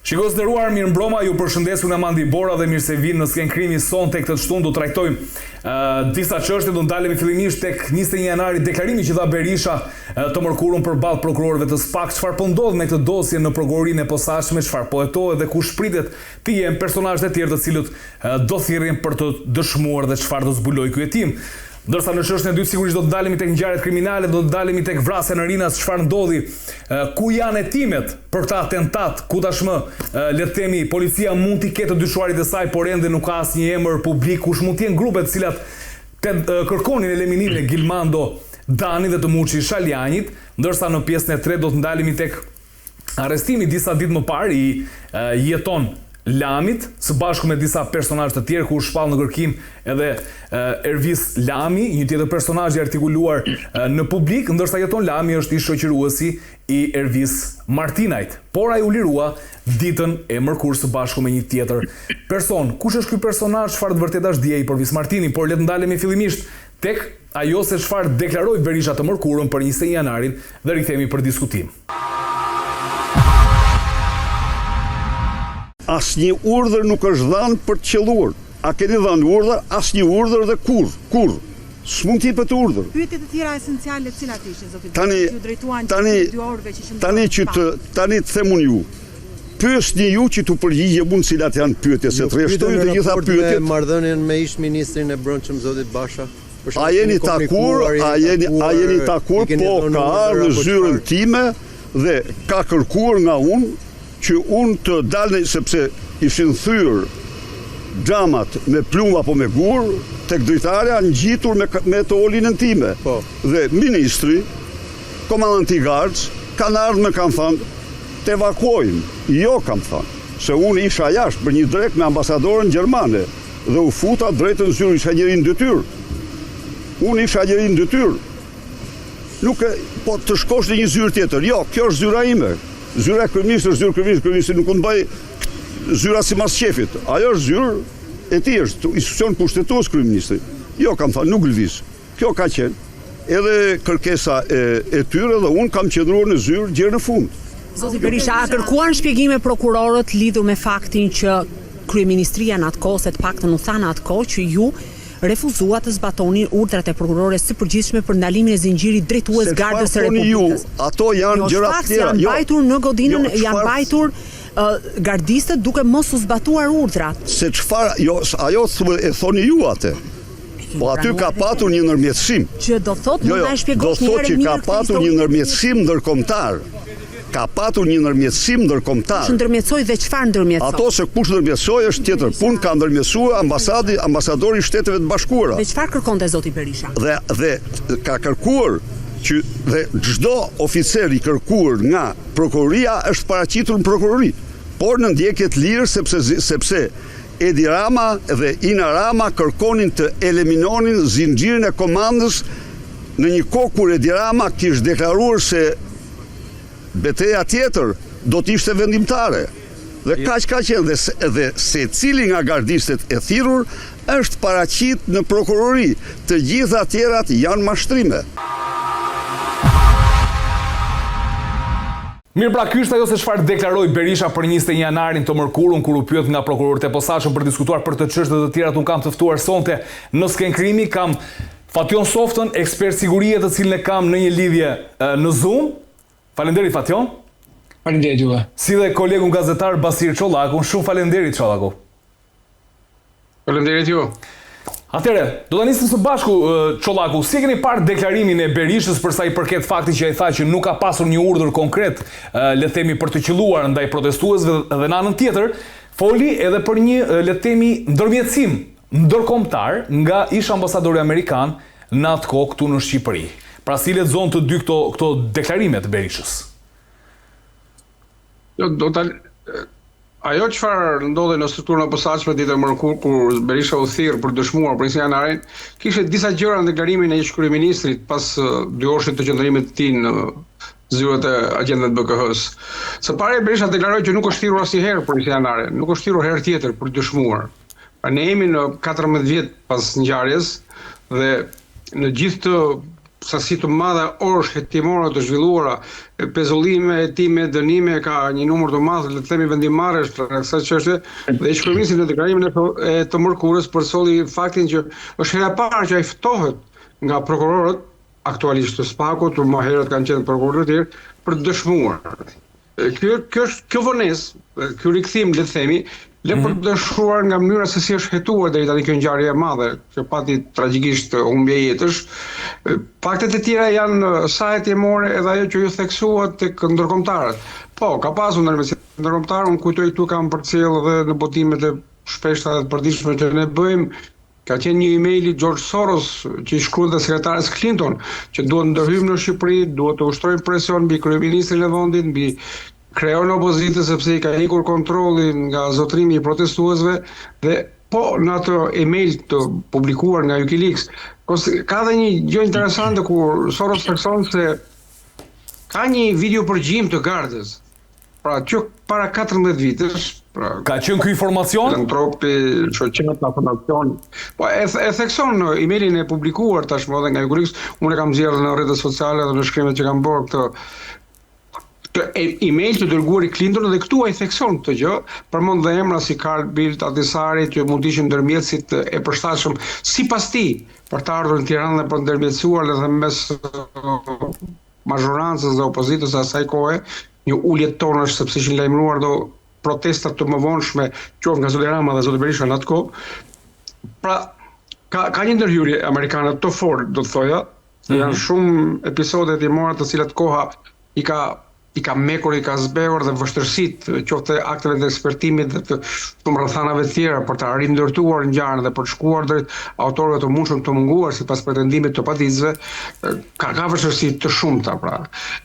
Shikues të nderuar, mirëmbrëma, ju përshëndes unë jam Andi Bora dhe mirë se vini në skenë krimi sonte këtë të shtunë do trajtojmë uh, disa çështje, do ndalemi fillimisht tek 21 janari deklarimi që dha Berisha uh, të mërkurën përballë prokurorëve të SPAK, çfarë po ndodh me këtë dosje në prokurorinë e posaçme, çfarë po hetohet dhe kush pritet të jenë personazhet e tjerë të cilët uh, do thirren për të dëshmuar dhe çfarë do zbulojë ky hetim. Ndërsa në çështjen e dytë sigurisht do të ndalemi tek ngjarjet kriminale, do të ndalemi tek vrasja në Rinas, çfarë ndodhi, ku janë hetimet për këtë atentat, ku tashmë le të themi policia mund t'i ketë të dyshuarit e saj, por ende nuk ka asnjë emër publik, kush mund të jenë grupet të cilat te, kërkonin eliminimin e Gilmando Danit dhe të Muçi Salianjit, ndërsa në pjesën e tretë do të ndalemi tek Arrestimi disa ditë më parë i Jeton Lamit, së bashku me disa personazhe të tjerë, ku u shpall në kërkim edhe Ervis Lami, një tjetër personazh i artikuluar në publik, ndërsa Jeton Lami është ish shoqëruesi i Ervis Martinajt. Por ai u lirua ditën e mërkurë së bashku me një tjetër person. Kush është ky personazh, çfarë të vërtetash di ai për Ervis Martinin, por le të ndalemi fillimisht tek ajo se çfarë deklaroi Berisha të mërkurën për 21 janarin dhe rikthehemi për diskutim. Asnjë urdhër nuk është dhënë për të qëlluar. A keni dhënë urdhër? Asnjë urdhër dhe kurrë, kurrë. S'mund të jepet urdhër. Pyetjet e tjera esenciale cilat ishin, zoti Berisha, që ju drejtuan gjatë dy orëve që qëndruat Tani që të tani të them unë ju. Pyesni ju që t'u përgjigjem unë cilat janë pyetjet, se të rreshtoj të gjitha pyetjet. Me marrëdhënien me ish-ministrin e Brendshëm zotit Basha. A jeni takuar, a jeni a jeni takuar, po ka ardhur në zyrën time dhe ka kërkuar nga unë që unë të dal në sepse ishin thyer xhamat me plumb apo me gur tek dritarja ngjitur me me tolinën time. Po. Dhe ministri, komandanti i gardës kanë ardhur më kanë thënë të evakuojmë. Jo kam thënë, se unë isha jashtë për një drekë me ambasadoren gjermane. Dhe u futa drejt në zyrë, isha njeri në detyrë. Unë isha njeri në detyrë. Nuk e, po të shkosh në një zyrë tjetër. Jo, kjo është zyra ime. Zyra e kryeministrit është zyrë e kryeministrit, kryeministri nuk mund të bëjë zyra sipas qejfit. Ajo është zyrë e tij, është institucion kushtetues kryeministri. Jo, kam thënë, nuk lëviz. Kjo ka qenë edhe kërkesa e, e tyre dhe unë kam qëndruar në zyrë gjer në fund. Zoti Berisha, a kërkuan shpjegime prokurorët lidhur me faktin që kryeministria në atë kohë, ose të paktën u tha në atë kohë që ju refuzuat të zbatoni urdhrat e prokurores së përgjithshme për ndalimin e zinxhirit drejtues Gardës së Republikës? Ju, ato janë jo, gjëra të tjera. Janë jo. mbajtur në godinën, jo, janë mbajtur uh, gardistët duke mos u zbatuar urdhrat. Se çfarë, jo, ajo e thoni ju atë. Po aty ka patur një ndërmjetësim. Që do thotë, jo, jo, do thotë që ka patur një ndërmjetësim ndërkombëtar. Ka patur një ndërmjetësim ndërkombëtar. Kush ndërmjetësoi dhe çfarë ndërmjetësoi? Ato se kush ndërmjetësoi është tjetër punë, ka ndërmjetësuar ambasadi, ambasadori i Shteteve të Bashkuara. Dhe çfarë kërkonte zoti Berisha? Dhe dhe ka kërkuar që dhe çdo oficer i kërkuar nga prokuroria është paraqitur në prokurori, por në ndjekje të lirë sepse sepse Edi Rama dhe Ina Rama kërkonin të eliminonin zinxhirin e komandës në një kohë kur Edi Rama kish deklaruar se beteja tjetër do të ishte vendimtare. Dhe kaq ka qenë dhe, dhe secili nga gardistët e thirrur është paraqit në prokurori. Të gjitha tjerat janë mashtrime. Mirë pra, ky është ajo se çfarë deklaroi Berisha për 21 janarin të mërkurën kur u pyet nga prokurorët e posaçëm për diskutuar për këtë çështje të tjerat unë kam të ftuar sonte në skenë krimi kam Fatjon Softën, ekspert sigurie të cilin e kam në një lidhje në Zoom. Faleminderit Fatjon. Faleminderit juve. Si dhe kolegun gazetar Basir Çollakun, shumë faleminderit Çollaku. Faleminderit ju. Atëherë, do ta nisim së bashku Çollaku. Si e keni parë deklarimin e Berishës për sa i përket faktit që ai tha që nuk ka pasur një urdhër konkret, le të themi për të qëlluar ndaj protestuesve dhe në anën tjetër foli edhe për një le të themi ndërmjetësim ndërkombëtar nga ish ambasadori amerikan në atë kohë këtu në Shqipëri. Pra si lexon të dy këto këto deklarime të Berishës? Jo, do ta Ajo çfarë ndodhi në strukturën e posaçme ditën e mërkurë kur Berisha u thirr për të dëshmuar për 21 janarin, kishte disa gjëra në deklarimin e ish-kryeministrit pas dyorëshit të qëndrimit të tij në zyrat e agjentëve të BKH-së. Së pari Berisha deklaroi që nuk është thirrur asnjëherë për 21 janarin, nuk është thirrur herë tjetër për të dëshmuar. Pra ne jemi në 14 vjet pas ngjarjes dhe në gjithë të. sasi të madhe orësh hetimore të zhvilluara, pezullime, hetime, dënime, ka një numër të madh, le të themi vendimmarrjesh të kësaj çështje dhe ish-kryeministri në deklarimin e të mërkurës përcolli faktin që është hera e parë që ai ftohet nga prokurorët aktualisht të SPAK-ut, më herët kanë qenë prokurorë të tjerë për të dëshmuar. Kjo kjo është kjo vonesë, ky rikthim le të themi, lë për mhm. të dëshiruar nga mënyra se si është hetuar deri tani kjo ngjarje e madhe, që pati tragjikisht humbje jetësh. Faktet e tjera janë sa hetimore edhe ajo që ju theksuat tek ndërkombëtarët. Po, ka pasur ndërmjetësim ndërkombëtar, unë kujtoj këtu kam përcjellë edhe në botimet e shpeshta dhe të përditshme që ne bëjmë, Ka qenë një email i George Soros që i shkruante sekretares Clinton që duhet ndërhyjmë në Shqipëri, duhet të ushtrojmë presion mbi kryeministrin e vendit, mbi kreun e opozitës sepse i ka ikur kontrolli nga zotërimi i protestuesve dhe po në atë email të publikuar nga Wikileaks, ka dhe një gjë interesante kur Soros thekson se ka një video përgjim të gardës Pra që para 14 vitesh, pra Ka qenë ky informacion? Filantropi, shoqata, fondacion. Po e, e thekson në emailin e publikuar tashmë edhe nga Wikileaks, unë e kam nxjerrë në rrjetet sociale dhe në shkrimet që kam bërë këtë këtë email të dërguar i Clinton dhe këtu ai thekson këtë gjë, përmend dhe emra si Carl Bildt, Ahtisaari që mund të ishin ndërmjetësit e përshtatshëm sipas tij për të ardhur në Tiranë dhe për të ndërmjetësuar edhe mes mazhorancës dhe opozitës së asaj kohe, një ulje tonesh sepse ishin lajmëruar do protesta të mëvonshme, qoftë nga zoti Rama dhe zoti Berisha në atë kohë. Pra, ka ka një ndërhyrje amerikane të fortë, do të thoja. Mm -hmm. Janë shumë episode hetimore të cilat koha i ka i ka mekur, i ka zbehur dhe vështirësitë, qoftë akteve të ekspertimit dhe të shumë rrethanave të tjera për ta rindërtuar ngjarjen dhe për të shkuar drejt autorëve të mundshëm të munguar sipas pretendimit të paditësve, ka ka vështirësi të shumta pra.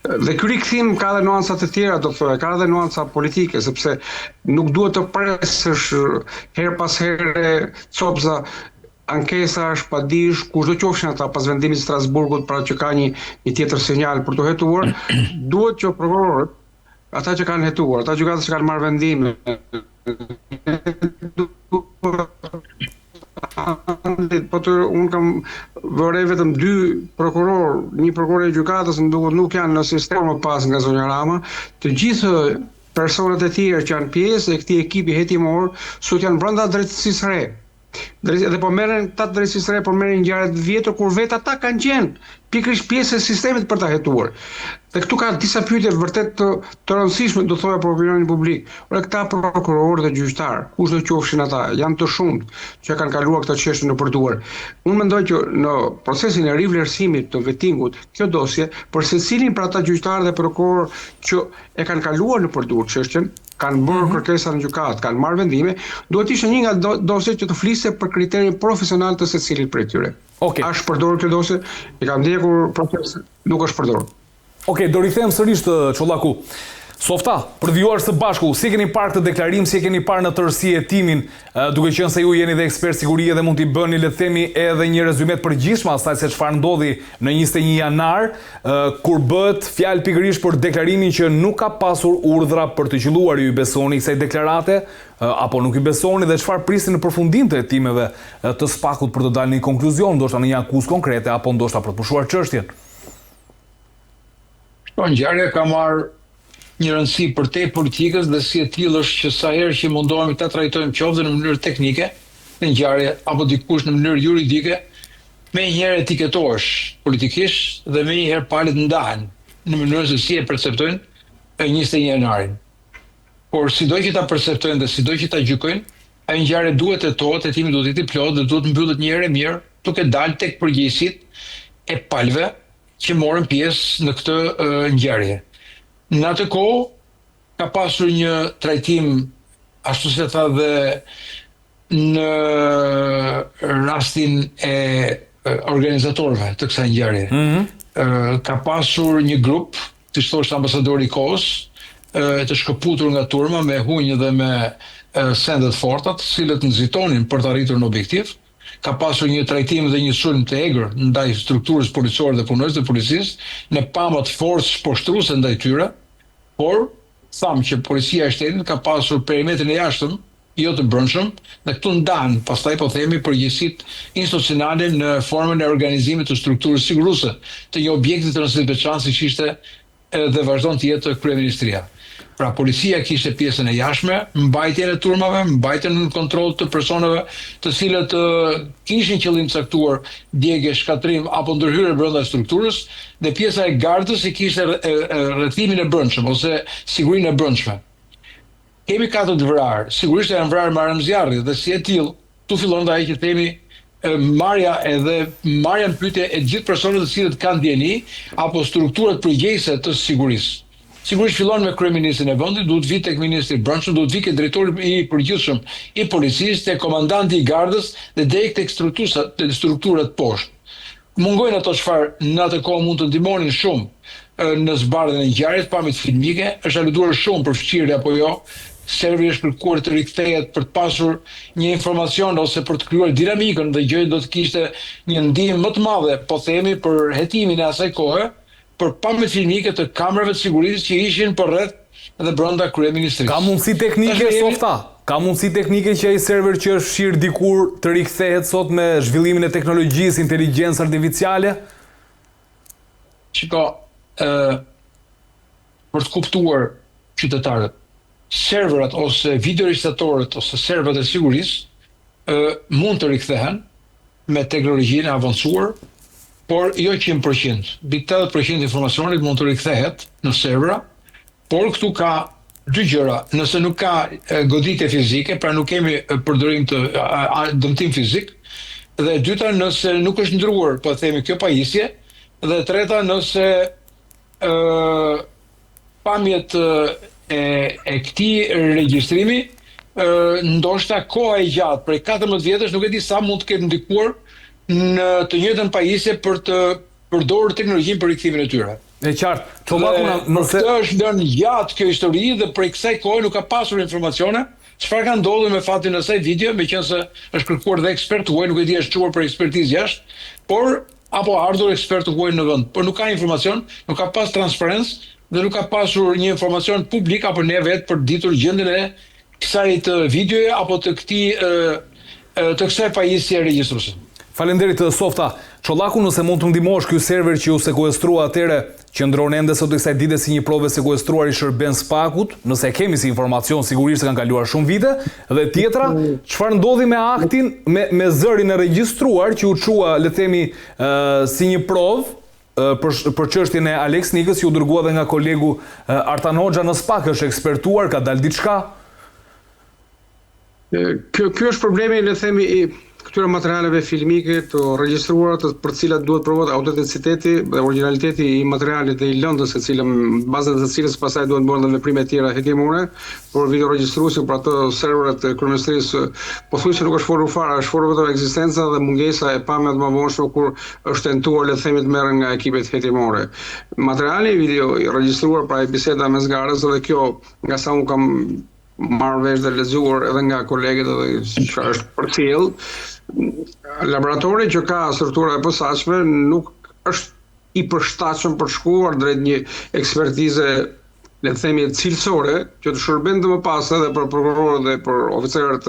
Dhe ky rikthim ka edhe nuanca të tjera, do të thoja, ka edhe nuanca politike, sepse nuk duhet të presësh herë pas here copëza ankesash, padish, kushdo qofshin ata pas vendimit të Strasburgut, pra që ka një një tjetër sinjal për të hetuar, duhet që prokurorët, ata që kanë hetuar, ata gjykatës që kanë marrë vendime, po të unë kam vënë re vetëm dy prokurorë, një prokuror e gjykatës më duket nuk janë në sistem më pas nga zonja Rama, të gjithë personat e tjerë që janë pjesë e këtij ekipi hetimor sot janë brenda drejtësisë së re. Dhe po merren këta të drejtësisë së re, po merren ngjarje të vjetër kur vetë ata kanë qenë pikërisht pjesë e sistemit për ta hetuar. Dhe këtu ka disa pyetje vërtet të, të rëndësishme, do thoja për opinionin publik. Ore këta prokurorë dhe gjyqtarë, kushdo qofshin ata, janë të shumtë që kanë kaluar këto çështje nëpër duar. Unë mendoj që në procesin e rivlerësimit të vetingut, kjo dosje për secilin për ata gjyqtarë dhe prokurorë që e kanë kaluar nëpër duar çështjen, kanë bërë mm -hmm. kërkesa në gjykatë, kanë marrë vendime, duhet të ishte një nga dosjet që të fliste për kriterin profesional të secilit prej tyre. Okay. A është përdorur kjo dosje? E kam ndjekur procesin, nuk është përdorur. Okej, okay, do rikthehem sërish te Çollaku. Softa, për të vijuar së bashku, si e keni parë këtë deklarim, si e keni parë në tërësi hetimin, duke qenë se ju jeni dhe ekspert sigurie dhe mund t'i bëni, le të themi, edhe një rezume të përgjithshme asaj se çfarë ndodhi në 21 janar, kur bëhet fjalë pikërisht për deklarimin që nuk ka pasur urdhra për të qëlluar, ju i besoni kësaj deklarate, apo nuk i besoni dhe çfarë prisni në përfundim të hetimeve të SPAK-ut për të dalë në një konkluzion, ndoshta në një akuzë konkrete apo ndoshta për të pushuar çështjen? Kjo ngjarje ka marrë një rëndësi përtej politikës dhe si e tillë është që sa herë që mundohemi ta trajtojmë qoftë dhe në mënyrë teknike në ngjarje apo dikush në mënyrë juridike, menjëherë etiketohesh politikisht dhe menjëherë palët ndahen në mënyrën se si e perceptojnë 21 janarin. Por sido që ta perceptojnë dhe sido që ta gjykojnë, ajo ngjarje duhet të hetohet, hetimi duhet të jetë i plotë dhe duhet të mbyllet një herë e mirë, duke dalë tek përgjegjësitë e palëve që morën pjesë në këtë ngjarje. Në atë kohë ka pasur një trajtim, ashtu si tha dhe në rastin e organizatorëve të kësaj ngjarje. Mm -hmm. Ka pasur një grup, siç thoshte ambasadori i kohës, të shkëputur nga turma me hunj dhe me sende të forta, të cilët nxitonin për të arritur në objektiv. Ka pasur një trajtim dhe një sulm të egër ndaj strukturës policore dhe punonjësve të policisë, në pamje të forcës poshtëruese ndaj tyre, por thamë që policia e shtetit ka pasur perimetrin e jashtëm. jo të brendshëm, dhe këtu ndahen pastaj po themi përgjegjësitë institucionale në formën e organizimit të strukturës siguruese të një objekti të rëndësisë së veçantë siç ishte dhe vazhdon të jetë kryeministria. Pra policia kishte pjesën e jashtme, mbajtjen e turmave, mbajtjen nën kontroll të personave të cilët kishin qëllim të caktuar djegie, shkatërrim apo ndërhyrje brenda strukturës dhe pjesa e gardës që kishte rrethimin e brendshëm ose sigurinë e brendshme. Kemi katër të vrarë, sigurisht janë vrarë me armë zjarri dhe si e tillë, këtu fillon dhe ajo që themi marrja edhe marrja në pyetje e të gjithë personave të cilët kanë dijeni apo strukturat përgjegjëse të sigurisë. Sigurisht fillon me kryeministrin e vendit, duhet të vijë tek ministri i Brendshëm, duhet të vijë ke drejtori i përgjithshëm i policisë, tek komandanti i gardës dhe deri tek strukturat poshtë. Mungojnë ato çfarë në atë kohë mund të ndihmonin shumë në zbardhjen e ngjarjes, pamjet filmike, është aluduar shumë për fshirje apo jo, serveri është kërkuar të rikthehet për të pasur një informacion ose për të krijuar dinamikën dhe gjë do të kishte një ndihmë më të madhe, po themi për hetimin e asaj kohe, për pamjet filmike të kamerave të sigurisë që ishin përreth dhe brenda kryeministrisë. Ka mundësi teknike Softa? Ka mundësi teknike që ai server që është fshirë dikur të rikthehet sot me zhvillimin e teknologjisë, inteligjencë artificiale? Shiko, ë për të kuptuar qytetarët, serverat ose videoregjistratorët ose serverat e sigurisë ë mund të rikthehen me teknologjinë e avancuar, por jo 100%, mbi 80% informacionit mund të rikthehet në servera, por këtu ka dy gjëra, nëse nuk ka goditje fizike, pra nuk kemi përdorim të dëmtim fizik, dhe e dyta nëse nuk është ndruar, po themi kjo pajisje, dhe e treta nëse ë pamjet e e këtij regjistrimi ë ndoshta koha e gjatë prej 14 vjetësh nuk e di sa mund të ketë ndikuar në të njëjtën pajisje për të përdorur teknologjinë për rikthimin e tyre. E qartë. Çollaku na nëse këtë është lënë gjatë kjo histori dhe prej kësaj kohe nuk ka pasur informacione çfarë ka ndodhur me fatin e asaj video, meqenëse është kërkuar dhe ekspert huaj, nuk e di është çuar për ekspertizë jashtë, por apo ardhur ekspertë të huaj në vend, por nuk ka informacion, nuk ka pas transparencë dhe nuk ka pasur një informacion publik apo ne vetë për të ditur gjendjen e kësaj të videoje apo të këtij të kësaj pajisje regjistruese. Faleminderit Softa. Çollaku nëse mund të ndihmosh ky server që u sekuestrua atëherë qëndron ende sot e kësaj dite si një provë e sekuestruar i shërben SPAK-ut, nëse e kemi si informacion sigurisht se kanë kaluar shumë vite, dhe tjetra, çfarë ndodhi me aktin me me zërin e regjistruar që u çua le të themi si një provë për për çështjen e Aleks Nikës që u dërgua dhe nga kolegu Artan Hoxha në SPAK është ekspertuar, ka dalë diçka? Ky ky është problemi, le të themi, i këtyre materialeve filmike të regjistruara të për të cilat duhet provohet autenticiteti dhe origjinaliteti i materialit dhe i lëndës e cila në bazë të së cilës pastaj duhet bëhen dhe veprime të tjera hetimore, por videoregjistruesin për ato serverët e kryeministrisë pothuajse nuk është folur fare, është folur vetëm ekzistenca dhe mungesa e pamjeve të mëvonshme kur është tentuar le të themi të merren nga ekipet hetimore. Materiali video i regjistruar pra e biseda mes gardës dhe kjo nga sa unë kam marrë vesh dhe lexuar edhe nga kolegët edhe çfarë është përcjell, laboratori që ka struktura e posaçme nuk është i përshtatshëm për të shkuar drejt një ekspertize le të themi cilësore që të shërben dhe më pas edhe për prokurorët dhe për oficerët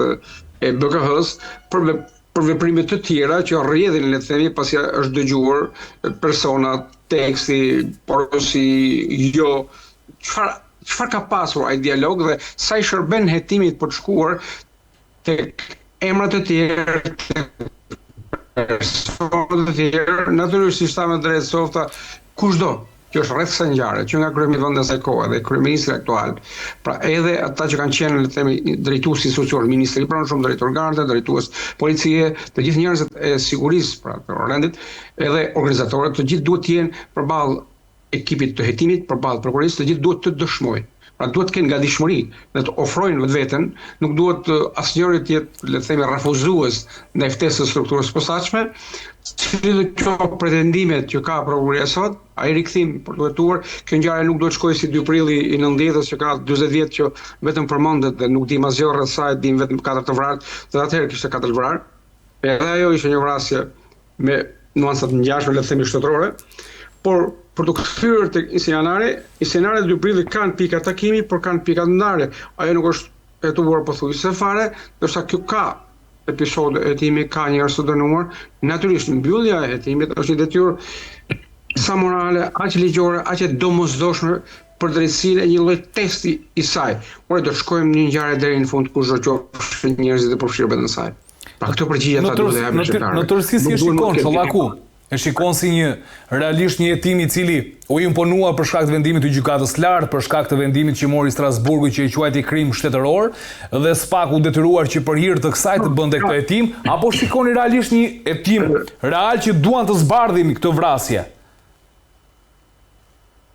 e BKH-së për për veprime të tjera që rrjedhin le të themi pasi është dëgjuar personat, teksti, porosi, jo çfarë Çfarë ka pasur ai dialog dhe sa i shërben hetimit për të shkuar tek emrat e tjerë, tek personat e tjerë, natyrisht siç tha me drejtë Softa, kushdo që është rreth kësaj ngjarje, që nga kryeministri i vendit asaj kohe dhe kryeministri aktual, pra edhe ata që kanë qenë le të themi drejtues institucionesh, ministri i brendshëm, drejtor garde, drejtues policie, të gjithë njerëzit e sigurisë, pra të rendit, edhe organizatorët, të gjithë duhet të jenë përballë ekipit të hetimit përballë prokurorisë, të gjithë duhet të dëshmojnë. Pra duhet të kenë gatishmëri dhe të ofrojnë vetveten, nuk duhet asnjëri të jetë, le të themi, refuzues ndaj ftesës së strukturës së posaçme, cilido qoftë pretendimet që ka prokuroria sot, ai rikthim për të hetuar, kjo ngjarje nuk duhet të shkojë si 2 prilli i 90-ës që ka 40 vjet që vetëm përmendet dhe nuk dimë asgjë rreth saj, dimë vetëm katër të vrarë, dhe atëherë kishte katër të vrarë. Edhe ajo ishte një vrasje me nuanca të ngjashme, le të themi shtetërore, por për t'u kthyer tek 21 janari, 21 janari dhe 2 prilli kanë pika takimi, por kanë pika ndarje. Ajo nuk është hetuar pothuajse fare, ndërsa kjo ka episode hetimi, ka njerëz të dënuar, natyrisht mbyllja e hetimit është një detyrë sa morale, aq ligjore, aq e domosdoshme për drejtësinë e një lloj testi i saj. Ore do të shkojmë një ngjarje deri në fund kushdo qofshin njerëzit e përfshirë brenda saj. Pra këtë përgjigje ata duhet të japin shqiptarëve. Në tërësi si e shikon Çollaku? E shikon si një realisht një hetim i cili u imponua për shkak të vendimit të Gjykatës së Lartë, për shkak të vendimit që mori Strasburgu që e quajti krim shtetëror dhe SPAK u detyruar që për hir të kësaj të bënte këtë hetim, apo shikoni realisht një hetim real që duan të zbardhin këtë vrasje?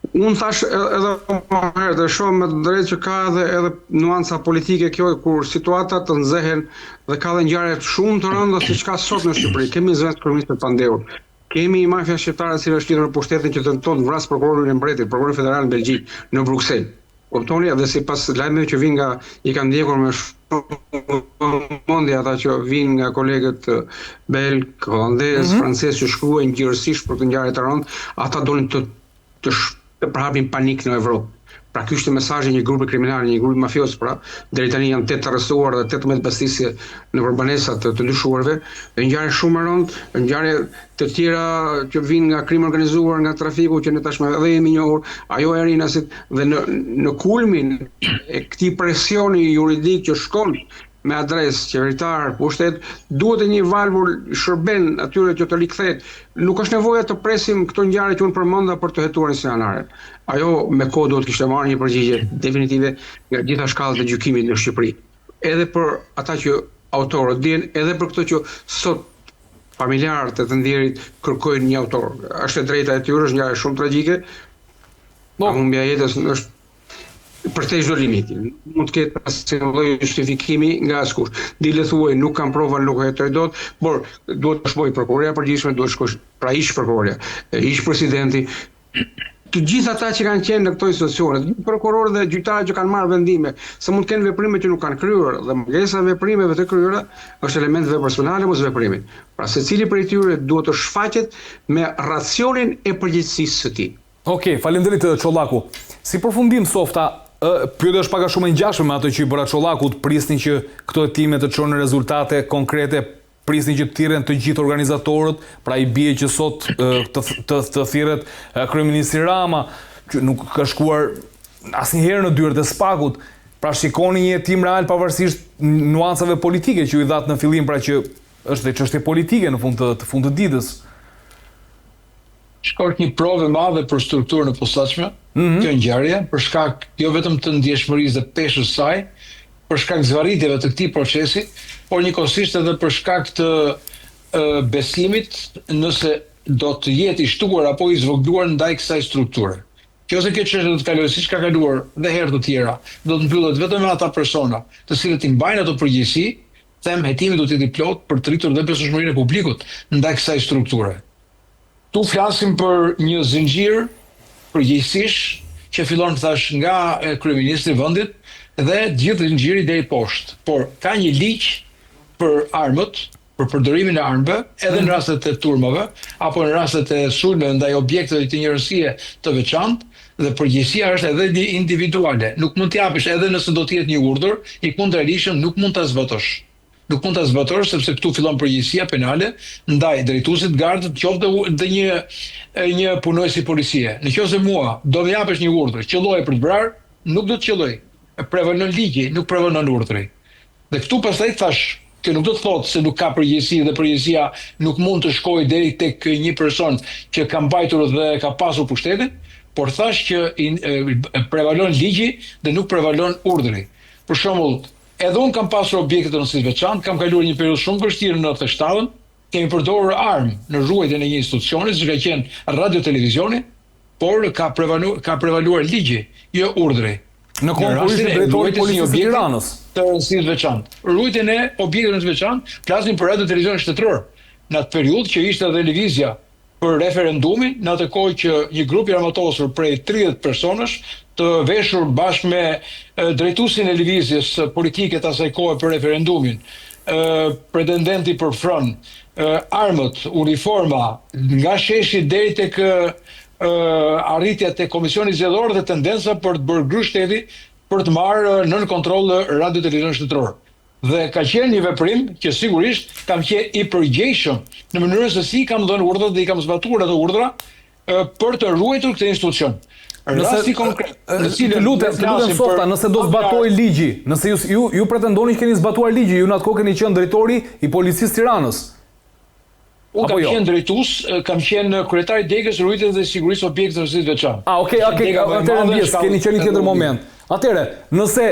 Unë thash edhe më herët, e shoh me të drejtë që ka edhe edhe nuanca politike kjo kur situatat të nxehen dhe ka dhe ngjarje shumë të rënda siç ka sot në Shqipëri. Kemi zëvendëskryeministër të pandehur. Kemi një mafia shqiptare e cila është lidhur me pushtetin që tenton të vrasë prokurorin e mbretit, prokurorin federal në Belgjikë, në Bruksel. Kuptoni edhe sipas lajmeve që vijnë nga i kam ndjekur me shumë vëmendje ata që vijnë nga kolegët belg, holandez, mm -hmm. francez që shkruajnë gjerësisht për këtë ngjarje të rëndë, ata donin të të, të përhapin panik në Evropë. Pra ky ishte mesazhi i një grupi kriminal, një grupi mafioz, pra deri tani janë 8 të arrestuar dhe 18 bastisje nëpër banesa të të dyshuarve, dhe ngjarje shumë e rëndë, ngjarje të tjera që vijnë nga krimi i organizuar, nga trafiku që ne tashmë edhe jemi njohur, ajo e Rinasit dhe në në kulmin e këtij presioni juridik që shkon me adresë qeveritar, pushtet, duhet një valvul shërben atyre që të rikthehet. Nuk është nevoja të presim këto ngjarje që unë përmenda për të hetuar 21 janarin. Ajo me kohë duhet të kishte marrë një përgjigje definitive nga gjitha shkallët e gjykimit në Shqipëri. Edhe për ata që autorët dihen, edhe për këto që sot familjarët e të ndjerit kërkojnë një autor. Është e drejta e tyre, është ngjarje shumë tragjike. Po. Humbja e jetës është përtej çdo limiti. Mund të ketë asnjë lloj justifikimi nga askush. Dile thuaj nuk kam prova, nuk e hetoj dot, por duhet të shkojë prokuroria e përgjithshme, duhet të shkojë pra ish prokuroria, ish presidenti, të gjithë ata që kanë qenë në këto institucione, të gjithë prokurorët dhe gjyqtarët që kanë marrë vendime, se mund të kenë veprime që nuk kanë kryer dhe mungesa e veprimeve të kryera është element veprës penale mosveprimi. Pra secili prej tyre duhet të shfaqet me racionin e përgjegjësisë së tij. Okej, faleminderit Çollaku. Si përfundim Softa, ë, pyetja është pak a shumë e ngjashme me atë që i bëra Çollakut, prisni që këto hetime të çojnë në rezultate konkrete, prisni që të thirren të gjithë organizatorët, pra i bie që sot të të të thirret kryeministri Rama, që nuk ka shkuar asnjëherë në dyert e SPAK-ut. Pra shikoni një hetim real pavarësisht nuancave politike që ju i dhatë në fillim, pra që është dhe çështje politike në fund të, të fund të ditës. Shiko është një provë e madhe për strukturën e posaçme, mm -hmm. kjo ngjarje, për shkak jo vetëm të ndjeshmërisë dhe peshës së saj, për shkak zvarritjeve të këtij procesi, por njëkohësisht edhe për shkak të e, besimit nëse do të jetë i shtuar apo i zvogëluar ndaj kësaj strukture. Nëse kjo çështje do të kalojë siç ka kaluar dhe herë të tjera, do të mbyllet vetëm me ata persona, të cilët i mbajnë ato përgjegjësi, them hetimi do të jetë i plotë për të rritur dhe besueshmërinë e publikut ndaj kësaj strukture. Këtu flasim për një zinxhir përgjegjësish që fillon thash nga kryeministri i vendit dhe gjithë zinxhiri deri poshtë. Por ka një ligj për armët, për përdorimin e armëve, edhe në rastet e turmave apo në rastet e sulmeve ndaj objekteve të një rëndësie të veçantë dhe përgjegjësia është edhe individuale. Nuk mund të japësh edhe nëse do të jetë një urdhër i kundërligjshëm, nuk mund ta zbatosh. Nuk mund ta zbatosh sepse këtu fillon përgjegjësia penale ndaj drejtuesit të gardës, qoftë dhe një një punonjësi policie. Në qoftë se mua do më japësh një urdhër, qëlloje për të vrarë, nuk do të qëlloj. Prevalon ligji, nuk prevalon urdhri. Dhe këtu pastaj thash, kjo nuk do të thotë se nuk ka përgjegjësi dhe përgjegjësia nuk mund të shkojë deri tek një person që ka mbajtur dhe ka pasur pushtetin, por thash që prevalon ligji dhe nuk prevalon urdhri. Për shembull, Edhe unë kam pasur objekte të rëndësisë veçantë, kam kaluar një periudhë shumë të vështirë në 97-ën, kemi përdorur armë në ruajtjen e një institucioni, siç ka qenë Radio Televizioni, por ka prevalu, ka prevaluar ligji, jo urdhri. Në kohën kur ishte drejtor i policisë së Tiranës. Të rëndësisë veçantë. Ruajtjen e objektit të rëndësisë veçantë, flasim për Radio Televizionin Shtetëror. Në atë periudhë që ishte edhe lëvizja për referendumin, në atë kohë që një grup i armatosur prej 30 personash, të veshur bashkë me drejtuesin e lëvizjes politike të asaj kohe për referendumin, pretendenti për fron, armët, uniforma, nga sheshi deri tek arritja te Komisioni Zgjedhor dhe tendenca për të bërë grusht shteti. për të marrë nën kontroll Radio Televizionin Shtetëror. Dhe ka qenë një veprim që sigurisht kam qenë i përgjegjshëm në mënyrën se si i kam dhënë urdhrat dhe i kam zbatuar ato urdhra për të ruajtur këtë institucion. Rasti konkret, në cilin të lutem, të lutem Softa, nëse do zbatohej ligji, nëse ju ju ju pretendoni që keni zbatuar ligjin, ju në atë kohë keni qenë drejtori i policisë së Tiranës. Unë kam jo? qenë drejtues, kam qenë kryetar i degës ruajtjes dhe sigurisë së objekteve të rëndësisë veçantë. Ah, okay, okay, atëherë ndjesë, keni qenë një tjetër moment. Atëherë, nëse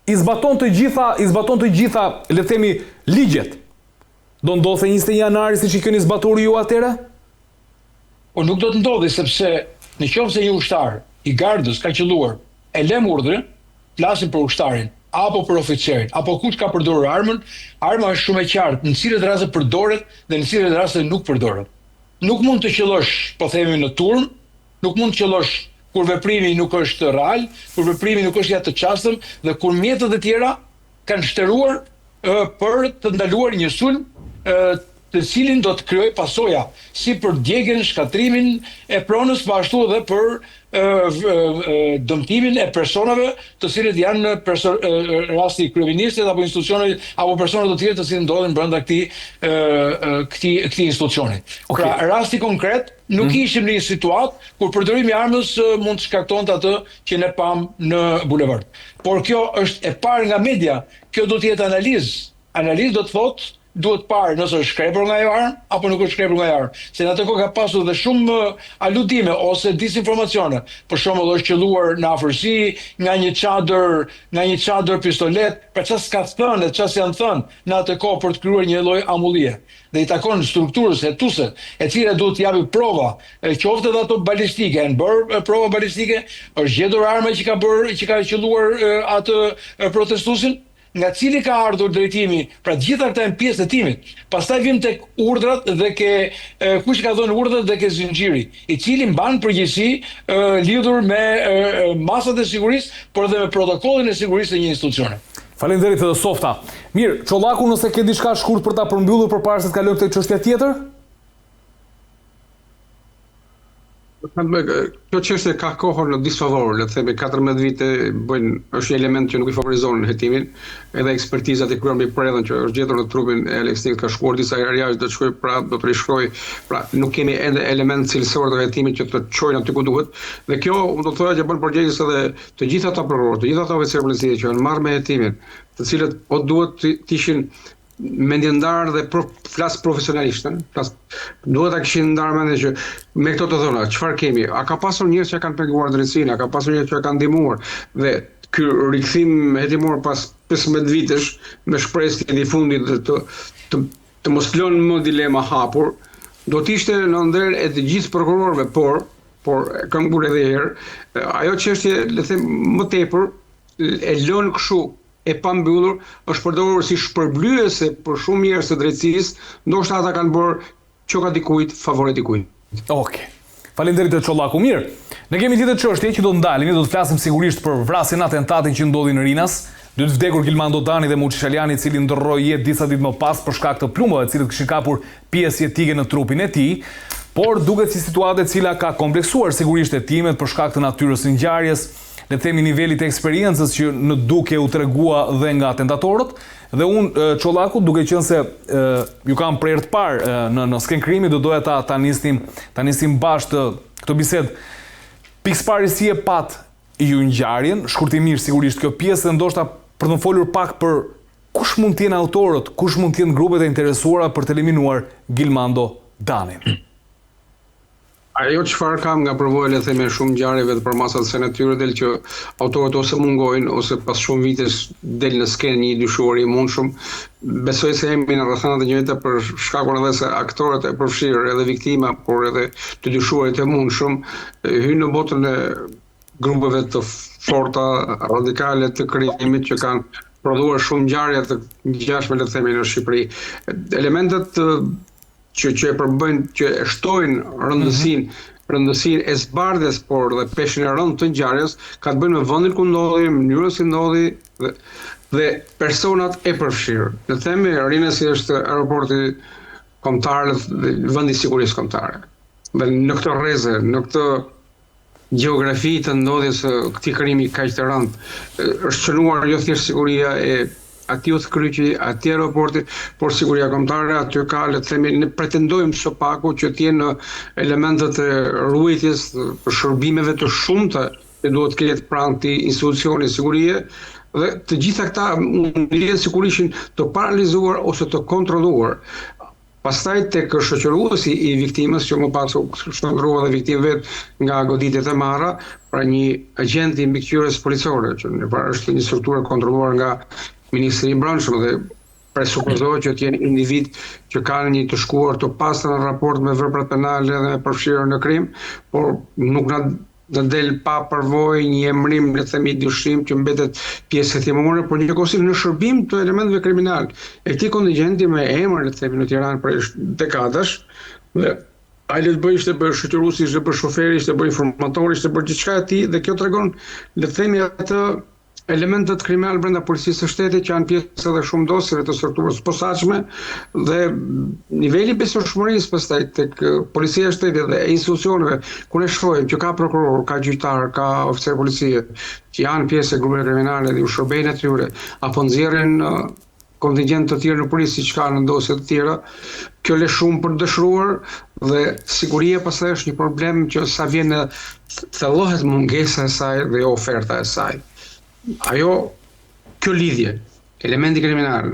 i zbaton të gjitha, i zbaton të gjitha, le të themi, ligjet, do ndodhte 21 janari siç i keni zbatuar ju atëherë? Po nuk do të ndodhi sepse në qoftë se një ushtar i gardës ka qëlluar, e lëmë urdhrin, flasim për ushtarin apo për oficerin, apo kush ka përdorur armën, arma është shumë e qartë në cilat raste përdoret dhe në cilat raste nuk përdoret. Nuk mund të qëllosh, po themi në turmë, nuk mund të qëllosh kur veprimi nuk është real, kur veprimi nuk është i atë çastëm dhe kur mjetet e tjera kanë shteruar për të ndaluar një sulm të cilin do të krijojë pasoja si për djegien, shkatërrimin e pronës, po ashtu edhe për dëmtimin e personave të cilët janë perso, rasti i kryeministrit apo institucionit apo persona të tjerë të cilët ndodhen brenda këtij këtij këtij institucioni. Okay. Pra rasti konkret nuk mm. ishim në një situatë kur përdorimi i armës mund të shkaktonte atë që ne pamë në bulevard. Por kjo është e parë nga media, kjo do të jetë analizë. Analizë do të thotë duhet parë nëse është shkrepur nga ajo armë apo nuk është shkrepur nga ajo armë. Se në atë kohë ka pasur dhe shumë aludime ose disinformacione. Për shembull, është qëlluar në afërsi nga një çadër, nga një çadër pistolet, pra ça s'ka thënë e ça s'janë thënë në atë kohë për të krijuar një lloj amullie. Dhe i takon strukturës hetuese, e cila duhet të japi prova, qoftë edhe ato balistike, janë bërë prova balistike, është gjetur arma që ka bërë, që ka qëlluar atë protestuesin, nga cili ka ardhur drejtimi, pra të gjitha këta janë pjesë e hetimit. Pastaj vijmë tek urdhrat dhe ke kush ka dhënë urdhrat dhe ke zinxhiri, i cili mban përgjegjësi lidhur me masat e sigurisë, por edhe me protokollin e sigurisë së një institucioni. Faleminderit Softa. Mirë, Çollaku nëse ke diçka shkurt për ta përmbyllur përpara se të kalojmë tek çështja tjetër? Kjo çështje ka kohën në disfavor, le të themi 14 vite bëjnë, është një element që nuk i favorizon hetimin, edhe ekspertizat e kryera mbi predhën që është gjetur në trupin e Aleks Nikës ka shkuar disa herë jashtë, do të shkojë prapë, do të rishkojë. Pra, nuk kemi ende element cilësor të hetimit që të çojnë aty ku duhet. Dhe kjo, unë do të thoja që bën përgjegjës edhe të gjithë ata prokurorë, të gjithë ata oficerë policie që janë marrë me hetimin, të cilët o duhet të ishin mendjendarë dhe pro, flas profesionalisht, ëh, flas duhet ta kishin ndarë mendjen që me këto të dhëna, çfarë kemi? A ka pasur njerëz që kanë penguar drejtësinë, a ka pasur njerëz që kanë ndihmuar? Dhe ky rikthim hetimor pas 15 vitesh me shpresë të jetë i fundit dhe të të të mos lënë më dilema hapur, do të ishte në nder e të gjithë prokurorëve, por por e kam ngul edhe një herë, ajo çështje, le të them, më tepër e lënë kështu e pambyllur është përdorur si shpërblyese për shumë njerëz të drejtësisë, ndoshta ata kanë bërë qoka dikujt, favore dikujt. Ok. Faleminderit Çollaku. Mirë. Ne kemi tjetër çështje që do të ndalemi, do të flasim sigurisht për vrasjen atentatin që ndodhi në Rinas. Dy të vdekur Gilmando Dani dhe Muçi Shaljani, i cili ndërroi jetë disa ditë më pas për shkak të plumbave, të cilët kishin kapur pjesë jetike në trupin e tij, por duket si situatë e cila ka kompleksuar sigurisht hetimet për shkak të natyrës së ngjarjes, le të themi nivelit të eksperiencës që në dukje u tregua dhe nga atentatorët dhe unë Çollaku duke qenë se ju kam për herë të parë në në skenë krimi do doja ta ta nisnim ta nisim bashkë këtë bisedë. Pikësëpari si e patë ju ngjarjen, shkurtimisht sigurisht kjo pjesë dhe ndoshta për të më folur pak për kush mund të jenë autorët, kush mund të jenë grupet e interesuara për të eliminuar Gilmando Danin. Ajo çfarë kam nga përvoja le të themi e shumë ngjarjeve të përmasave të kësaj natyre del që autorët ose mungojnë ose pas shumë vitesh del në skenë një i dyshuar i mundshëm. Besoj se jemi në rrethana të njëjta për shkakun edhe se aktorët e përfshirë, edhe viktima, por edhe të dyshuarit e mundshëm hyjnë në botën e grupeve të forta radikale të krimit që kanë prodhuar shumë ngjarje të ngjashme le të themi në Shqipëri. Elementet që që e përbëjnë, që e shtojnë rëndësinë, mm -hmm. rëndësinë e zbardhjes, por dhe peshën e rëndë të ngjarjes, ka të bëjë me vendin ku ndodhi, mënyrën si ndodhi dhe dhe personat e përfshirë. Le të themi Rinasi është aeroporti kombëtar dhe vendi i sigurisë kombëtare. Dhe në këtë rreze, në këtë. gjeografi të ndodhjes së këtij krimi kaq të rëndë. Është cënuar jo thjesht siguria e atij udhëkryqi, atij aeroporti, por siguria kombëtare aty ka, le të themi, ne pretendojmë së paku që të jenë elementët e ruajtjes të shërbimeve të shumta që duhet të ketë pranë këtij institucioni sigurie dhe të gjitha këta mund të jenë sikur ishin të paralizuar ose të kontrolluar. Pastaj tek shoqëruesi i viktimës që më pas u shndërrua dhe viktimë vetë nga goditjet e marra, pra një agjent i mbikëqyrjes policore, që në parë është një strukturë e kontrolluar nga Ministri i Brendshëm dhe presupozohet që të jenë individë që kanë një të shkuar të pastër në raport me veprat penale dhe me përfshirjen në krim, por nuk na na del pa përvojë një emërim, le të themi i dyshimtë që mbetet pjesë hetimore, por njëkohësisht në shërbim të elementëve kriminalë. E këtij kontingjenti me emër, le të themi në Tiranë prej dekadash, dhe ai le të bëjë ishte bërë shoqëruesi, ishte bërë shoferi, ishte bërë informatori, ishte bërë gjithçka e tij dhe kjo tregon le të themi atë Elementët kriminalë brenda Policisë së Shtetit që janë pjesë edhe shumë dosjeve të strukturës së posaçme dhe niveli i besueshmërisë pastaj tek Policia e Shtetit dhe e institucioneve ku ne shohim që ka prokurorë, ka gjyqtarë, ka oficerë policie që janë pjesë e grupeve kriminale dhe u shërbejnë atyre apo nxjerrin kontingjent të tjerë në policë siç ka në dosje të tjera, kjo lë shumë për të dëshiruar dhe siguria pastaj është një problem që sa vjen në thellohet mungesa e saj dhe jo oferta e saj. Ajo kjo lidhje, elementi kriminal,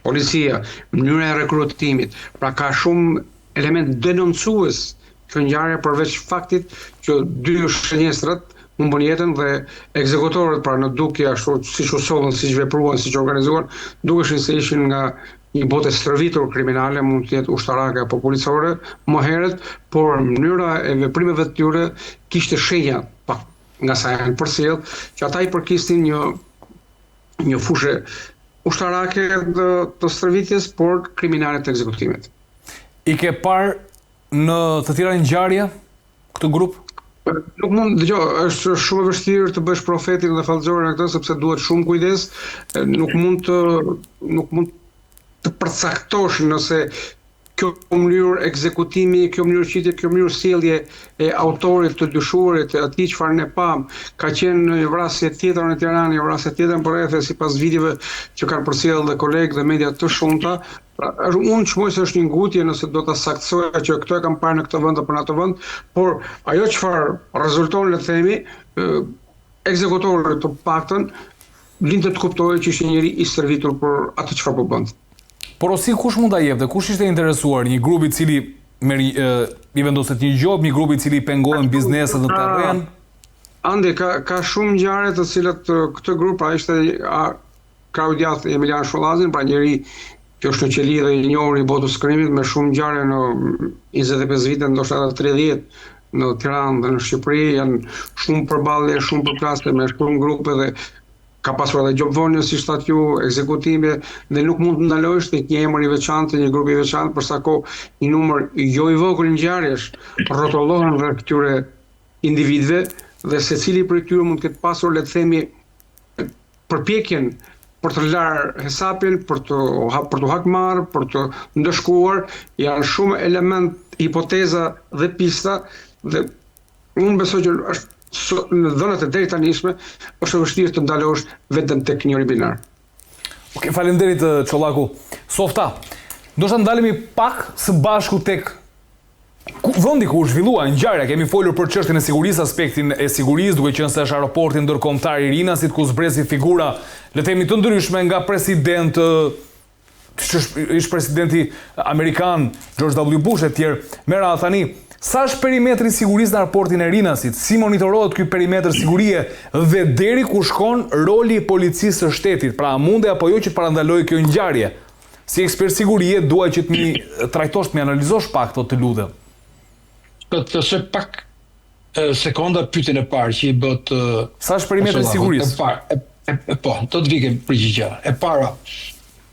policia, mënyra e rekrutimit, pra ka shumë element denoncues kjo ngjarje përveç faktit që dy shënjestrat humbën jetën dhe ekzekutorët pra në dukje ashtu siç u sollën, siç vepruan, siç organizuan, dukeshin se ishin nga një botë e stërvitur kriminale, mund të jetë ushtarake apo policore, më herët, por mënyra e veprimeve të tyre kishte shenja pak nga sa janë përcjellë, që ata i përkisnin një një fushë ushtarake të, të stërvitjes, por kriminale të ekzekutimit. I ke parë në të tjera ngjarje këtë grup? Nuk mund, dëgjo, është shumë e vështirë të bësh profetin dhe fallxhorin në këtë sepse duhet shumë kujdes, nuk mund të nuk mund të përcaktosh nëse kjo mënyrë ekzekutimi, kjo mënyrë qitje, kjo mënyrë sjellje e autorit të dyshuarit, të atij çfarë ne pamë, ka qenë një vrasje tjetër në Tiranë, një vrasje tjetër në përreth, sipas videove që kanë përcjellë dhe kolegë dhe media të shumta, Pra, është unë çmoj se është një ngutje nëse do ta saktësoja që këtë e kam parë në këtë vend apo në atë vend, por ajo çfarë rezulton le të themi, ekzekutorët të paktën linte të kuptohej që ishte njeri i stërvitur për atë çfarë po bënte. Porosinë kush mund ta jepte, kush ishte i interesuar, një grup i cili merr i vendoset një gjobë, një grup i cili pengohen bizneset në terren? Andi, ka ka shumë ngjarje të cilat këtë grup pra ishte krahu i djathtë i Emilian Shullazin, pra njeri që është në qeli dhe i njohur i botës së krimit me shumë ngjarje në 25 vite, ndoshta edhe 30 në Tiranë dhe në Shqipëri, janë shumë përballje, shumë përplasje me shumë grupe dhe ka pasur edhe gjobvënie, siç thatë ju, ekzekutime dhe nuk mund të ndalosh tek një emër i veçantë, një grup i veçantë, për sa kohë një numër jo i vogël ngjarjesh rrotullohen rreth këtyre individëve dhe secili prej tyre mund të ketë pasur, le të themi, përpjekjen për të larë hesapin, për të për t'u hakmarrë, për të ndëshkuar, janë shumë element, hipoteza dhe pista dhe unë besoj që është në dhënat e deritanishme është e vështirë të ndalosh vetëm tek njëri binar. Ok, faleminderit Çollaku. Softa, ndoshta ndalemi pak së bashku tek Ku, vendi ku u zhvillua ngjarja, kemi folur për çështjen e sigurisë, aspektin e sigurisë, duke qenë se është aeroporti ndërkombëtar i Rinasit ku zbresin figura, le të themi të ndryshme nga presidentë, ish presidenti amerikan George W. Bush e tjerë me radhë tani. Sa është perimetri i sigurisë në aeroportin e Rinasit? Si monitorohet ky perimetër sigurie dhe deri ku shkon roli i policisë së shtetit? Pra a mundej apo jo që të parandalojë kjo ngjarje? Si ekspert sigurie dua që të m'i trajtosh, të m'i analizosh pak këto të lutem. Po të plotësoj pak sekonda pyetjen e parë që i bëtë Sa është perimetri i sigurisë? E parë, e, e, e, po, do të vij ke përgjigja. E para,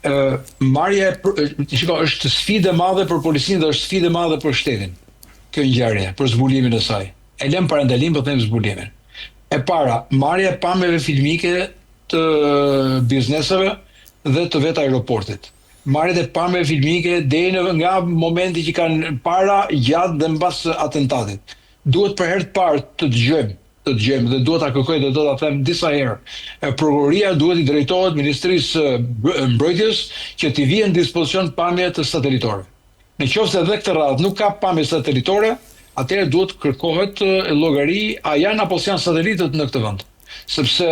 ë marrja e shiko, është sfidë e madhe për policinë dhe është sfidë e madhe për shtetin. Kjo ngjarje, për zbulimin e saj. E lëm parandalim, po them zbulimin. E para, marrja e pamjeve filmike të bizneseve dhe të vetë aeroportit. Marrjet e pamjeve filmike deri në nga momenti që kanë para, gjatë dhe mbas atentatit. Duhet për herë të parë të dëgjojmë, të dëgjojmë dhe duhet ta kërkoj dhe do ta them disa herë. Prokuroria duhet t'i drejtohet Ministrisë së Mbrojtjes që t'i vihen në dispozicion pamje satelitore. Në qoftë se edhe këtë radhë nuk ka pamje satelitore, atëherë duhet të kërkohet llogari a janë apo s'janë satelitët në këtë vend. Sepse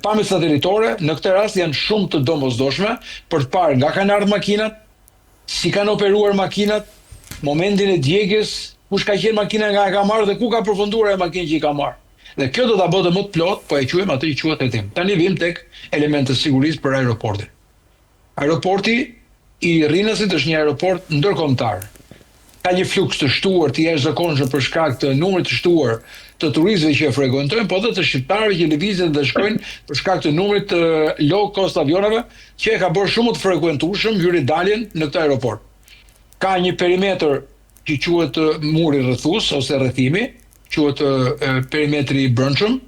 pamjet satelitore në këtë rast janë shumë të domosdoshme për të parë nga kanë ardhur makinat, Si kanë operuar makinat, momentin e djegies, kush ka qenë makina nga e ka marrë dhe ku ka përfunduar ajo makinë që i ka marrë. Dhe kjo do ta bënte më të plotë, po e quajmë atë që quhet hetim. Tani vijmë tek elementet e sigurisë për aeroportin. Aeroporti i Rinasit është një aeroport ndërkombëtar. Ka një fluks të shtuar të jashtëzakonshëm për shkak të numrit të shtuar të turistëve që e frekuentojnë, po edhe të shqiptarëve që lëvizin dhe shkojnë për shkak të numrit të low cost avionëve që e ka bërë shumë më të frekuentueshëm hyrje-daljen në këtë aeroport. Ka një perimetër që quhet muri rrethues ose rrethimi, quhet perimetri i brendshëm,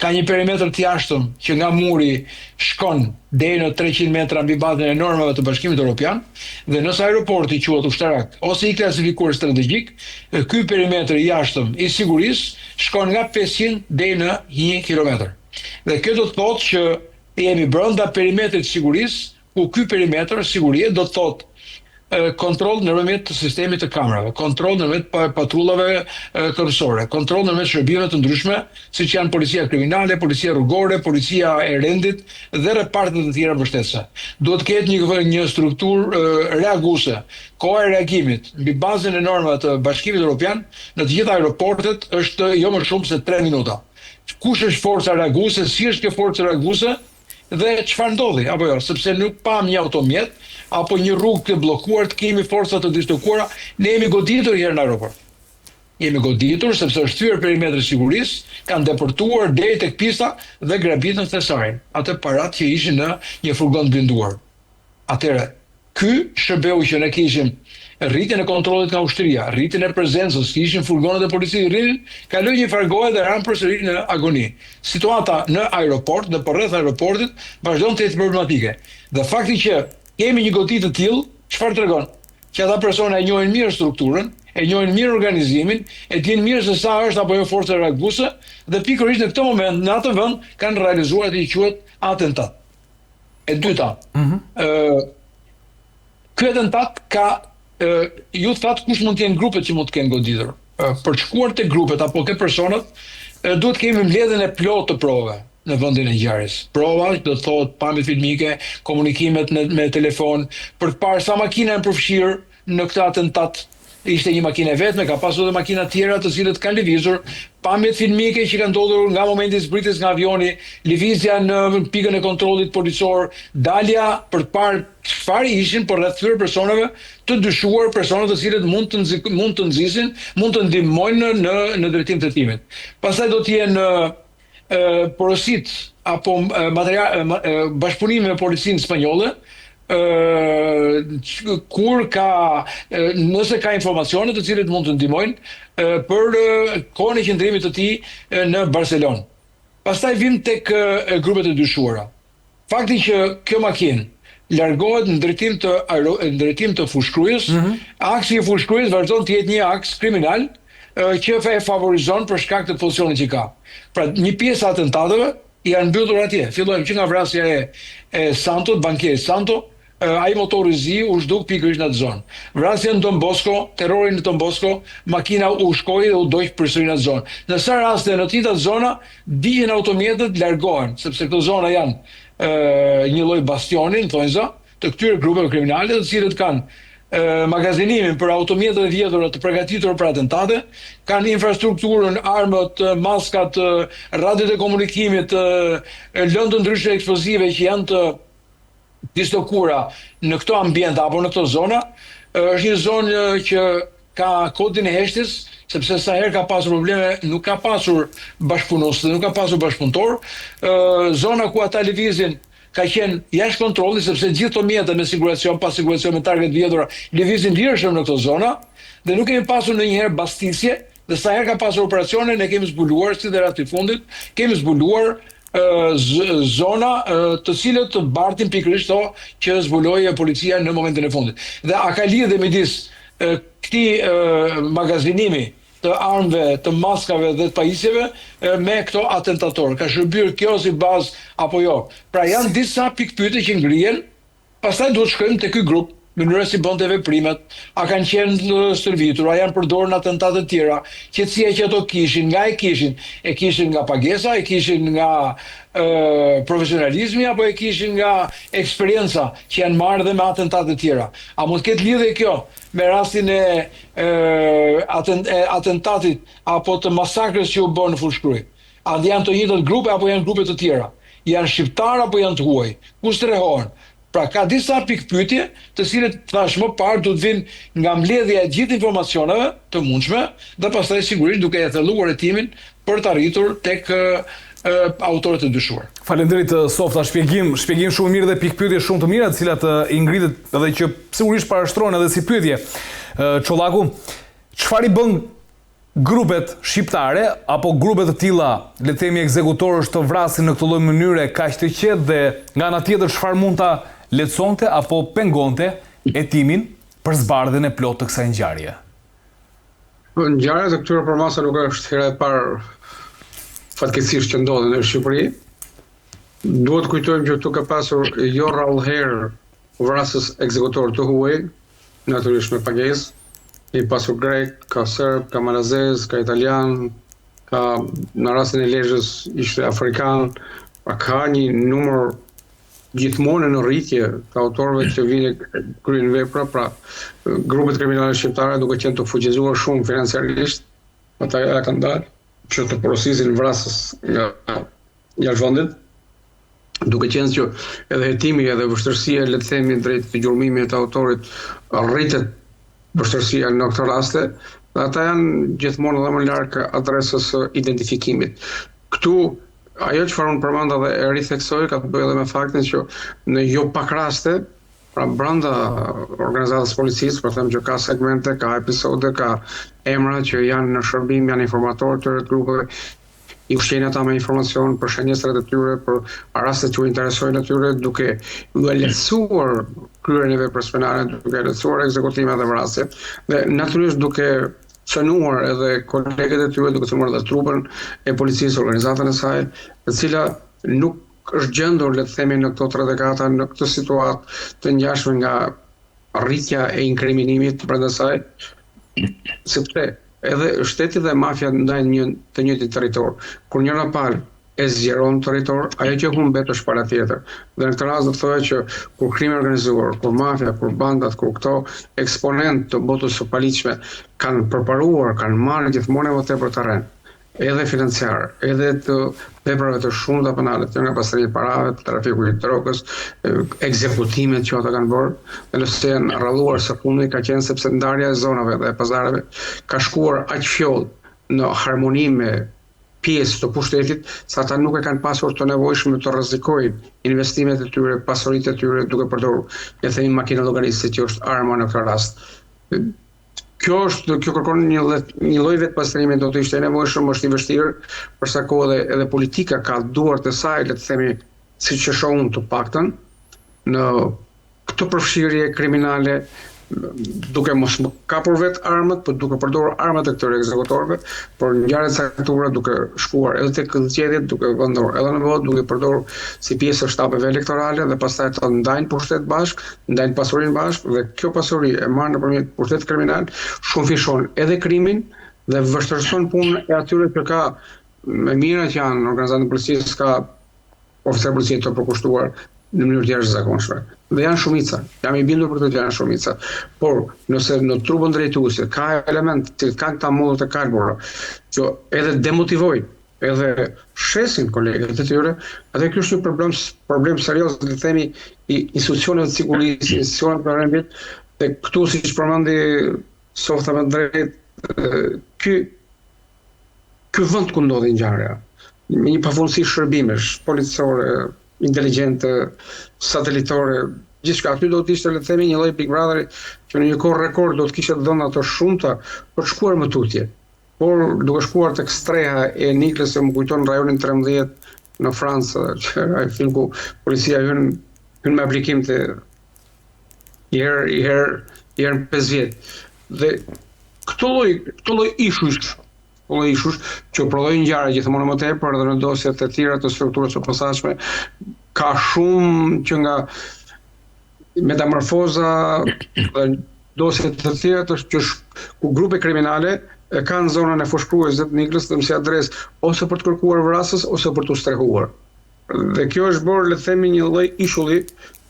ka një perimetër të jashtëm që nga muri shkon deri në 300 metra mbi bazën e normave të Bashkimit Evropian dhe nëse aeroporti quhet ushtarak ose i klasifikuar strategjik, ky perimetër i jashtëm i sigurisë shkon nga 500 deri në 1 kilometër. Dhe kjo do të thotë që jemi brenda perimetrit të sigurisë ku ky perimetër sigurie do të thotë kontroll nëpërmjet të sistemit të kamerave, kontroll nëpërmjet patrullave këmbësore, kontroll nëpërmjet shërbimeve të ndryshme, siç janë policia kriminale, policia rrugore, policia e rendit dhe repartet të tjera mbështetëse. Duhet të ketë një një strukturë reaguese. Koha e reagimit mbi bazën e normave të Bashkimit Evropian në të gjitha aeroportet është jo më shumë se 3 minuta. Kush është forca reaguese, si është kjo forcë reaguese? Dhe çfarë ndodhi, apo jo, sepse nuk pamë një automjet apo një rrugë të bllokuar, të kemi forca të dislokuara, ne jemi goditur një herë në aeroport. Jemi goditur sepse është thyer perimetri i sigurisë, kanë depërtuar deri tek pista dhe grabitën thesarin, atë paratë që ishin në një furgon të blinduar. Atëherë, ky shërbeu që ne kishim rritjen e kontrollit nga ushtria, rritjen e prezencës, kishim furgonët e policisë rrinin, kaloi një farë kohe dhe ranë përsëri në agoni. Situata në aeroport dhe përreth aeroportit vazhdon të jetë problematike. Dhe fakti që kemi një goditë të tillë, çfarë tregon? Që ata persona e njohin mirë strukturën, e njohin mirë organizimin, e dinë mirë se sa është apo jo forca reaguese dhe pikërisht në këtë moment në atë vend kanë realizuar atë që quhet atentat. E dyta, mm -hmm. ë ky atentat ka ë ju thatë kush mund të jenë grupet që mund të kenë goditur. Për të shkuar te grupet apo ke personat, duhet të kemi mbledhjen e plotë të provave në vendin e ngjarjes. Prova do të thotë pamjet filmike, komunikimet me, me telefon, për të parë sa makina janë përfshirë në këtë atentat ishte një makinë e vetme, ka pasur edhe makina të tjera të cilët kanë lëvizur, pamjet filmike që kanë ndodhur nga momenti i zbritjes nga avioni, lëvizja në pikën e kontrollit policor, dalja për të parë çfarë ishin përreth këtyre personave të dyshuar, persona të cilët mund të nxi, mund të nxisin, mund të ndihmojnë në në, në drejtim të hetimit. Pastaj do të jenë porositë apo material bashkëpunimi me policinë spanjolle kur ka nëse ka informacione të cilët mund të ndihmojnë për kohën e qëndrimit të tij në Barcelonë. Pastaj vim tek grupet e dyshuara. Fakti që kjo makinë largohet në drejtim të në drejtim të Fushë-Krujës, mm -hmm. aksi i Fushë-Krujës vazhdon të jetë një aks kriminal që e favorizon për shkak të pozicionit që ka. Pra një pjesë e atentateve janë mbyllur atje. Fillojmë që nga vrasja e e Santot, bankierit Santo, Ai motor i zi u zhduk pikërisht në atë zonë. Vrasja në Don Bosco, terrori në Don Bosco, makina u shkoi dhe u dogj përsëri në atë zonë. Në sa raste në të njëjtat zona digjen automjetet, largohen, sepse këto zona janë një lloj bastioni, në thonjëza, të këtyre grupeve kriminale, të cilët kanë magazinimin për automjetet e vjedhura të përgatitura për atentate, kanë infrastrukturën, armët, maskat, radiot e komunikimit, lëndë të ndryshme eksplozive që janë të dislokuara në këto ambiente apo në këto zona, është një zonë që ka kodin e heshtjes, sepse sa herë ka pasur probleme, nuk ka pasur bashkëpunues dhe nuk ka pasur bashkëpunëtor. Zona ku ata lëvizin ka qenë jashtë kontrollit, sepse gjithë këto mjete me siguracion, pa siguracion, me targa të vjedhura, lëvizin lirshëm në këto zona dhe nuk kemi pasur ndonjëherë bastisje dhe sa herë ka pasur operacione ne kemi zbuluar, si dhe rasti i fundit, kemi zbuluar zona të cilët bartin pikërisht këto që zbuloi policia në momentin e fundit. Dhe a ka lidhje midis këtij magazinimi të armëve, të maskave dhe të pajisjeve me këto atentatorë. Ka shërbyer kjo si bazë apo jo? Pra janë disa pikëpyetje që ngrihen, pastaj duhet të shkojmë te ky grup, mënyra si bënte veprimet, a kanë qenë të stërvitur, a janë përdorur në atentate të tjera, qetësia që ato kishin, nga e kishin, e kishin nga pagesa, e kishin nga profesionalizmi apo e kishin nga eksperienca që janë marrë dhe me atentate të tjera. A mund të ketë lidhje kjo me rastin e atentatit apo të masakrës që u bë në Fushë-Krujë? A janë të njëjtat grupe apo janë grupe të tjera? Janë shqiptarë apo janë të huaj? Ku strehohen? Pra ka disa pikëpyetje, të cilët thashë më parë duhet të vijnë nga mbledhja e gjithë informacioneve të mundshme dhe pastaj sigurisht duke e thelluar hetimin për të arritur tek autorët e dyshuar. Faleminderit Softa, shpjegim, shpjegim shumë i mirë dhe pikëpyetje shumë të mira, të cilat i ngritët edhe që sigurisht parashtrohen edhe si pyetje. Çollaku, çfarë i bën grupet shqiptare apo grupe të tilla, le të themi ekzekutorësh të vrasin në këtë lloj mënyre kaq të qetë dhe nga ana tjetër çfarë mund ta lehtësonte apo pengonte hetimin për zbardhjen e plotë të kësaj ngjarje? Ngjarjet e këtyre përmasa nuk është hera e parë fatkeqësisht që ndodhin në Shqipëri. Duhet të kujtojmë që këtu ka pasur jo rrallë herë vrasës ekzekutorë të huaj, natyrisht me pagesë. Kemi pasur grek, ka serb, ka malazez, ka italian, ka në rastin e Lezhës ishte afrikan, pra ka një numër gjithmonë në rritje të autorëve që vijnë e kryejnë vepra, pra grupet kriminale shqiptare duke qenë të fuqizuar shumë financiarisht, ata ja kanë dalë që të porosisin vrasës nga jashtë vendit, duke qenë që edhe hetimi edhe vështirësia le të themi drejt gjurmimit të autorit rritet vështirësia në këto raste, dhe ata janë gjithmonë edhe më larg adresës së identifikimit. Këtu ajo çfarë unë përmenda dhe e ritheksoj ka të bëjë edhe me faktin që në jo pak raste pra brenda organizatës së policisë, po them që ka segmente, ka episode, ka emra që janë në shërbim, janë informatorë të grupeve, i ushqejnë ata me informacion për shënjestrat e tyre, për rastet që u interesojnë atyre, duke u lehtësuar kryerjen e veprës penale, duke lehtësuar ekzekutimet dhe vrasjet, dhe natyrisht duke cënuar edhe kolegët e tyre, duke cënuar edhe trupën e policisë, organizatën e saj, e cila nuk është gjendur, le të themi, në këto tre dekada, në këtë situatë të ngjashme nga rritja e inkriminimit brenda saj, sepse Edhe shteti dhe mafia ndajnë një të njëjtin territor. Kur njëra palë e zgjeron territor, ajo që humbet është pala tjetër. Dhe në këtë rast do të thoja që kur krimi i organizuar, kur mafia, kur bandat, kur këto eksponentë të botës së paligjshme kanë përparuar, kanë marrë gjithmonë e më tepër terren, edhe financiar, edhe të veprave të shumta penale, që nga pastrimi i parave, trafiku i drogës, ekzekutimet që ata kanë bërë, dhe nëse janë rralluar së fundmi ka qenë sepse ndarja e zonave dhe e pazareve ka shkuar aq fjollë në harmoni me pjesë të pushtetit, sa ata nuk e kanë pasur të nevojshme të rrezikojnë investimet e tyre, pasuritë e tyre, duke përdorur, le të themi, makinë llogaritëse që është arma në këtë rast. Kjo është, kjo kërkon një lloj një lloj vetëpastrimi do të ishte e nevojshëm, është i vështirë, për sa kohë edhe edhe politika ka duart e saj, le të themi, siç e shoh unë të paktën, në këtë përfshirje kriminale duke mos kapur vetë armët, por duke përdorur armët e këtyre ekzekutorëve për ngjarje të caktuara, duke shkuar edhe tek zgjedhjet, duke vënë edhe në votë, duke përdorur si pjesë të shtabeve elektorale dhe pastaj të ndajnë pushtet bashkë, ndajnë pasurinë bashkë dhe kjo pasuri e marrë nëpërmjet pushtetit kriminal shumëfishon edhe krimin dhe vështirëson punën e atyre që ka me mijëra që janë në organizatën e policisë ka oficerë policie të përkushtuar në mënyrë të jashtëzakonshme. Dhe janë shumica. Jam i bindur për këtë që janë shumica. Por nëse në trupën drejtuese ka elementë të cilët kanë këta mollët e kalbura që edhe demotivojnë edhe shesin kolegët e tyre, atëherë ky është një problem problem serioz, le të themi, i institucioneve të sigurisë, institucioneve të rendit, dhe këtu siç përmendi Softa me drejt, ky ky vend ku ndodhi ngjarja, me një pafundësi shërbimesh policore, inteligjente, satelitore, gjithçka aty do të ishte le të themi një lloj Big Brother që në një kohë rekord do të kishte të dhëna të shumta për të shkuar më tutje. Por duke shkuar tek streha e Niklës që më kujton rajonin 13 në Francë, që ai film ku policia hyn hyn me aplikim të një herë, një herë, një herë në 5 vjet. Dhe Këto lloj këto lloj ishujsh, këto lloj ishujsh që prodhojnë ngjarje gjithmonë më tepër dhe në dosje të tjera të strukturës së posaçme ka shumë që nga metamorfoza dhe dosje të tjera të që ku grupe kriminale e kanë zonën e Fushë-Krujës dhe të Niklës dhe si adresë ose për të kërkuar vrasës ose për t'u strehuar. Dhe kjo është bërë, le të themi, një lloj ishulli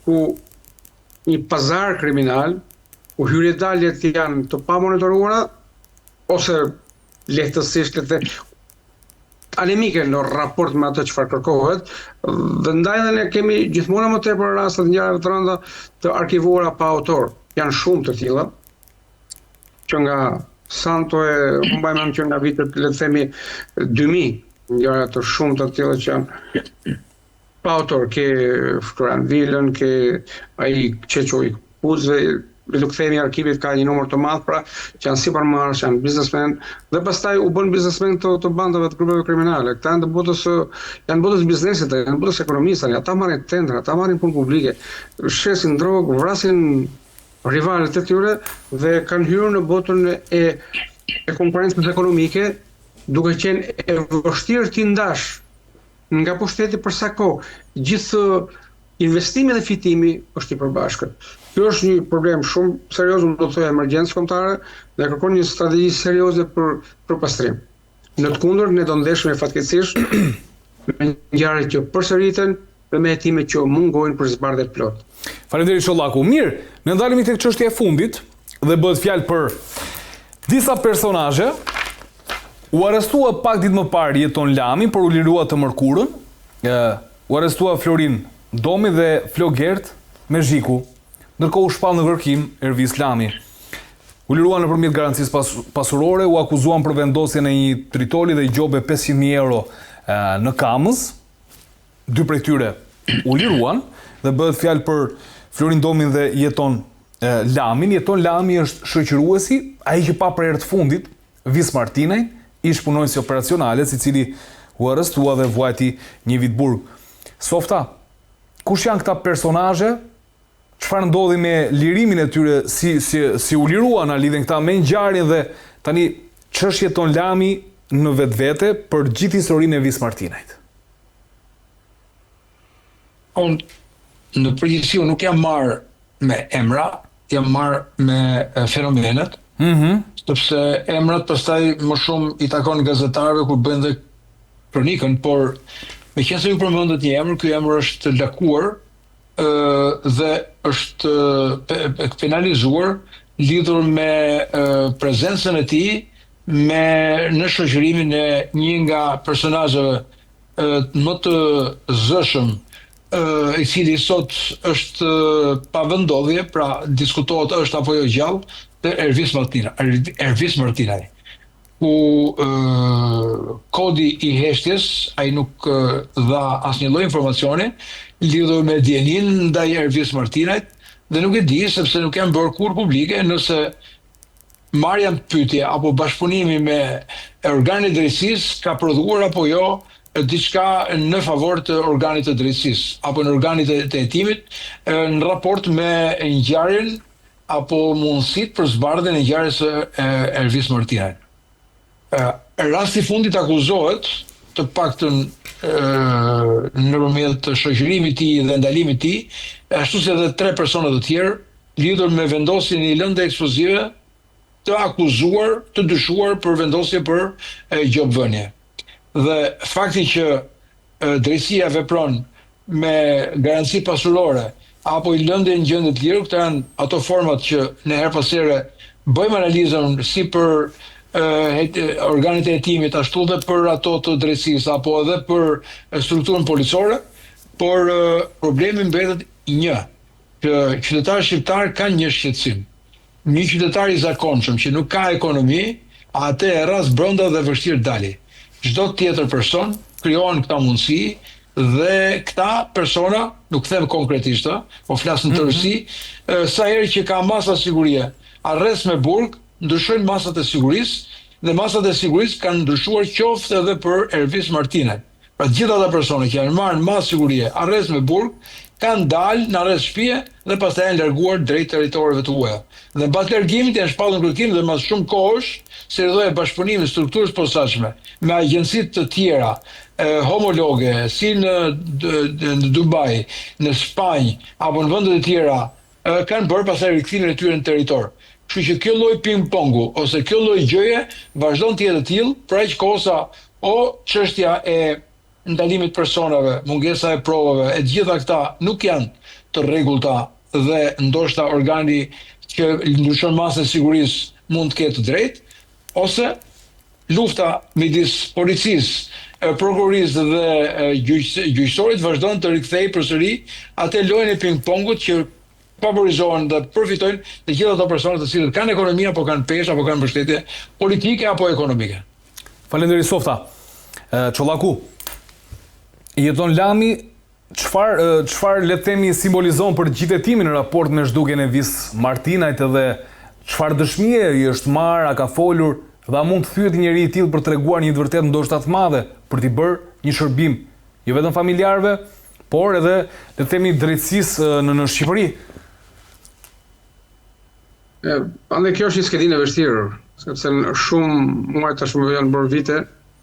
ku një pazar kriminal, ku hyrje daljet janë të pamonitoruara ose lehtësisht le të themi anemike në raport me atë çfarë kërkohet dhe ndaj dhe ne kemi gjithmonë më tepër raste të ngjarjeve të rënda të arkivuara pa autor. Janë shumë të tilla që nga Santo e unë mbaj mend që nga vitet le të themi 2000 ngjarje të shumta të tilla që janë pa autor, ke Florian Vilën, ke ai Çeço i Kuzve, le të kthehemi arkivit ka një numër të madh pra që janë sipërmarrës, janë biznesmen dhe pastaj u bën biznesmen të, të bandave të grupeve kriminale. Këta janë të botës janë botës biznesit, janë botës ekonomisë tani, ata marrin tendra, ata marrin punë publike, shesin drogë, vrasin rivalët e tyre dhe kanë hyrë në botën e e konkurrencës ekonomike, duke qenë e vështirë t'i ndash nga pushteti për sa kohë gjithë investimi dhe fitimi është i përbashkët. Kjo është një problem shumë serioz, unë do të thoja emergjencë kombëtare dhe kërkon një strategji serioze për për pastrim. Në të kundërt ne do ndeshemi fatkeqësisht me ngjarje që përsëriten dhe me hetime që mungojnë për zbardhje të plotë. Faleminderit Çollaku. Mirë, ne ndalemi tek çështja e fundit dhe bëhet fjalë për disa personazhe. U arrestua pak ditë më parë Jeton Lami, por u lirua të mërkurën. Ë, u arrestua Florin Domi dhe Flogert Mezhiku. Ndërkohë u shpall në kërkim Ervis Lami. U liruan nëpërmjet garancisë pas, pasurore, u akuzuan për vendosjen e një tritoli dhe gjobe 500.000 euro në Kamëz. Dy prej tyre u liruan dhe bëhet fjalë për Florin Domin dhe Jeton Lamin. Jeton Lami është shoqëruesi, ai që pa për herë të fundit Vis Martinajn, ish punonjës i operacionales, i cili u arrestua dhe vuajti një vit burg. Softa, kush janë këta personazhe? Çfarë ndodhi me lirimin e tyre, si si si u liruan, a lidhen këta me ngjarjen dhe tani ç'është Jeton Lami në vetvete për gjithë historinë e Vis Martinajt? Unë në përgjithësi unë nuk jam marrë me emra, jam marrë me fenomenet. Mm -hmm. Sepse emrat pastaj më shumë i takon gazetarëve kur bëjnë dhe kronikën, por meqenëse ju përmendët një emër, ky emër është lakuar dhe është penalizuar lidhur me prezencën e tij me në shoqërimin e një nga personazheve më të zëshëm i cili sot është pa vendndodhje, pra diskutohet është apo jo gjallë, të Ervis Martina, Ervis Martinaj. Ku kodi i heshtjes, ai nuk dha asnjë lloj informacioni lidhur me dijeninë ndaj Ervis Martinajt dhe nuk e di sepse nuk janë bërë kurrë publike nëse marrja në pyetje apo bashkëpunimi me organin e drejtësisë ka prodhuar apo jo diçka në favor të organit të drejtësisë apo në organit të hetimit në raport me ngjarjen apo mundësitë për zbardhjen e ngjarjes së Ervis Martinajt. Rasti i fundit akuzohet, të paktën nëpërmjet të shoqërimit të tij dhe ndalimit të tij, ashtu si edhe tre persona të tjerë, lidhur me vendosjen e një lënde eksplozive të akuzuar, të dyshuar për vendosje për gjobëvënie. Dhe fakti që drejtësia vepron me garanci pasurore apo i lënde në gjendje të lirë, këto janë ato format që ne herë pas here bëjmë analizën si për organet e hetimit ashtu dhe për ato të drejtësisë apo edhe për strukturën policore, por problemi mbetet një, që qytetarët shqiptarë kanë një shqetësim. Një qytetar i zakonshëm që nuk ka ekonomi, atë e rras brenda dhe vështirë dali. Çdo tjetër person krijohen këta mundësi dhe këta persona, nuk them konkretisht ë, po flas në tërësi, sa herë që ka masa sigurie, arrest me burg, ndryshojnë masat e sigurisë dhe masat e sigurisë kanë ndryshuar qoftë edhe për Ervis Martinajn. Pra të gjithë ata persona që janë marrë në masë sigurie, arrest me burg, Kanë dalë në arrest shtëpie dhe pastaj janë larguar drejt territoreve të huaja. Dhe mbas largimit janë shpallur në kërkim dhe mbas shumë kohësh, si rrjedhojë e bashkëpunimit të strukturës së posaçme me agjenci të tjera homologe si në në Dubai, në Spanjë apo në vende të tjera kanë bërë pastaj rikthimin e tyre në territor. Kështu që kjo lloj ping-pongu ose kjo lloj gjëje vazhdon të jetë e tillë për aq kohë sa o çështja e ndalimit të personave, mungesa e provave e të gjitha këta nuk janë të rregullta dhe ndoshta organi që ndryshon masën e sigurisë mund të ketë të drejtë, ose lufta midis policisë, prokurorisë dhe gjyqësorit vazhdon të rikthejë përsëri atë lojën e ping-pongut që favorizohen dhe përfitojnë të gjithë ato persona të cilët kanë ekonomi apo kanë peshë apo kanë mbështetje politike apo ekonomike. Faleminderit Softa. Çollaku. Jeton Lami çfarë çfarë le të themi simbolizon për gjithë hetimin në raport me zhdukjen e Ervis Martinajt edhe çfarë dëshmie i është marrë, a ka folur dhe a mund të thyhet një njeri i tillë për të treguar një të vërtetë ndoshta të madhe për t'i bërë një shërbim jo vetëm familjarëve, por edhe le të themi drejtësisë në në Shqipëri. Andaj kjo është një skedinë e vështirë, sepse në shumë muaj tashmë janë bërë vite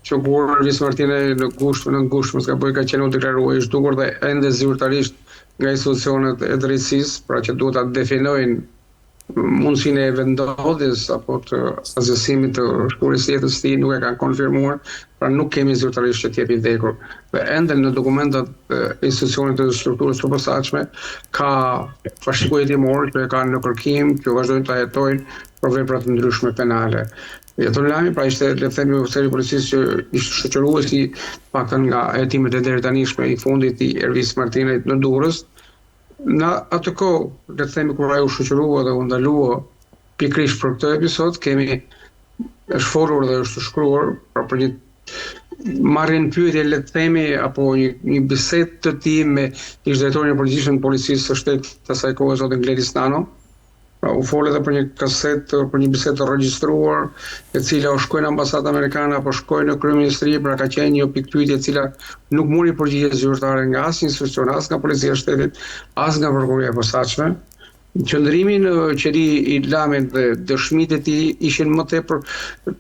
që kur Ervis Martinaj në gusht, në gusht mos gaboj ka qenë u deklarua i zhdukur dhe ende zyrtarisht nga institucionet e drejtësisë, pra që duhet ta definojnë mundësinë e vendndodhjes apo të asgjësimit të shkuarjes së jetës së tij nuk e kanë konfirmuar, pra nuk kemi zyrtarisht që të jetë i vdekur. Dhe ende në dokumentat e institucionit të strukturës së posaçme ka fashikuj hetimor që e kanë në kërkim, që vazhdojnë ta hetojnë për vepra të ndryshme penale. Jeton Lami, pra ishte, le të themi, oficeri i policisë që ishte shoqëruesi paktën nga hetimet e deritanishme i fundit i Ervis Martinajt në Durrës. Në atë kohë, le të themi kur ai u shoqërua dhe u ndalua pikërisht për këtë episod, kemi është folur dhe është shkruar pra për një marrje në pyetje le të themi apo një një bisedë të tij me ish drejtorin e përgjithshëm të policisë së shtetit të asaj kohe zotin Gledis Nano. Pra u fol edhe për një kasetë, për një bisedë të regjistruar, e cila o shkoi në ambasadën amerikane apo shkoi në kryeministri, pra ka qenë një pikëpyetje e cila nuk mori përgjigje zyrtare nga asnjë institucion, as nga policia e shtetit, as nga prokuroria e posaçme. Qëndrimi në qeli i Lamit dhe dëshmitë e tij ishin më tepër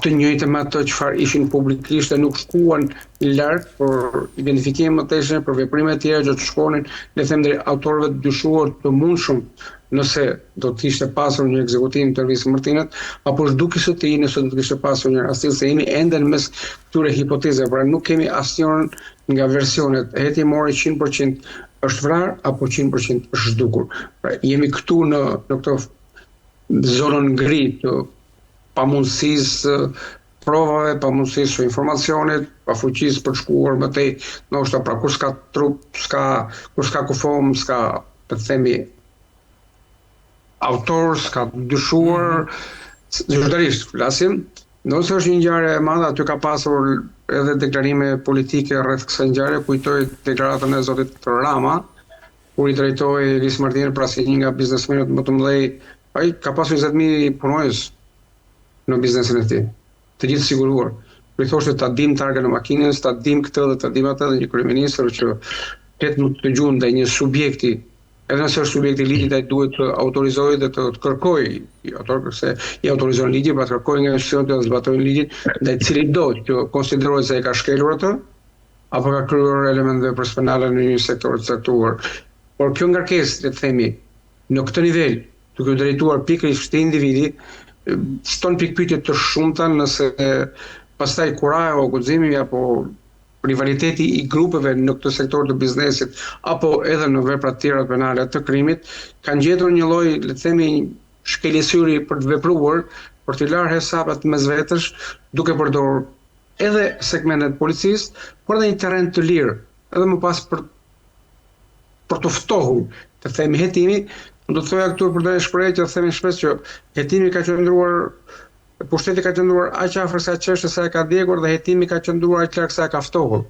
të njëjta me ato çfarë ishin publikisht dhe nuk shkuan larg për identifikim më tejshëm për veprime të tjera që të shkonin, le të them drejt autorëve të dyshuar të mundshëm nëse do të kishte pasur një ekzekutim të Ervis Martinajt apo zhdukjes së tij nëse do të kishte pasur një rast se jemi ende në mes këtyre hipotezave, pra nuk kemi asnjërën nga versionet hetimore 100% është vrarë apo 100% është zhdukur. Pra jemi këtu në në këtë zonën gri të pamundësisë së provave, pamundësisë së informacionit, pafuqisë për të shkuar më tej, ndoshta pra kur s'ka trup, s'ka kur s'ka kufomë, s'ka të themi autor, s'ka dyshuar, mm -hmm. zyrtarisht flasim, ndonëse është një ngjarje e madhe, aty ka pasur edhe deklarime politike rreth kësaj ngjarje, kujtoj deklaratën e zotit Rama, kur i drejtohej Ervis Martinajt, pra si një nga biznesmenët më të mëdhenj Ai ka pasur 20.000 punonjës në biznesin e tij, të gjithë siguruar. Kur i thoshte ta dim targën e makinës, ta dim këtë dhe ta dim atë dhe një kryeministër që flet me këtë gjuhë ndaj një subjekti, edhe nëse është subjekt i ligjit, ai duhet të autorizojë dhe të, të kërkojë, i autor, se i autorizon ligji, pra të kërkojë nga institucionet të zbatojnë ligjin ndaj cilitdo që konsiderohet se e ka shkelur atë, apo ka kryer elemente veprës penale në një sektor të caktuar. Por kjo ngarkesë, le të themi, Në këtë nivel, duke u drejtuar pikërisht këtij individi, shton pikëpyetje të shumta nëse pastaj kurajo, guximi apo rivaliteti i grupeve në këtë sektor të biznesit apo edhe në vepra të tjera penale të krimit kanë gjetur një lloj, le të themi, shkelje syri për të vepruar, për t'i larë hesapet mes vetes, duke përdorur edhe segmentet e policisë, por edhe një terren të lirë, edhe më pas për për t'u ftohur, të themi hetimi, do të thoja këtu për të shprehje që themi shpesh që hetimi ka qëndruar pushteti ka qëndruar aq afër kësaj çështje sa e ka djegur dhe hetimi ka qëndruar aq larg sa e ka ftohur.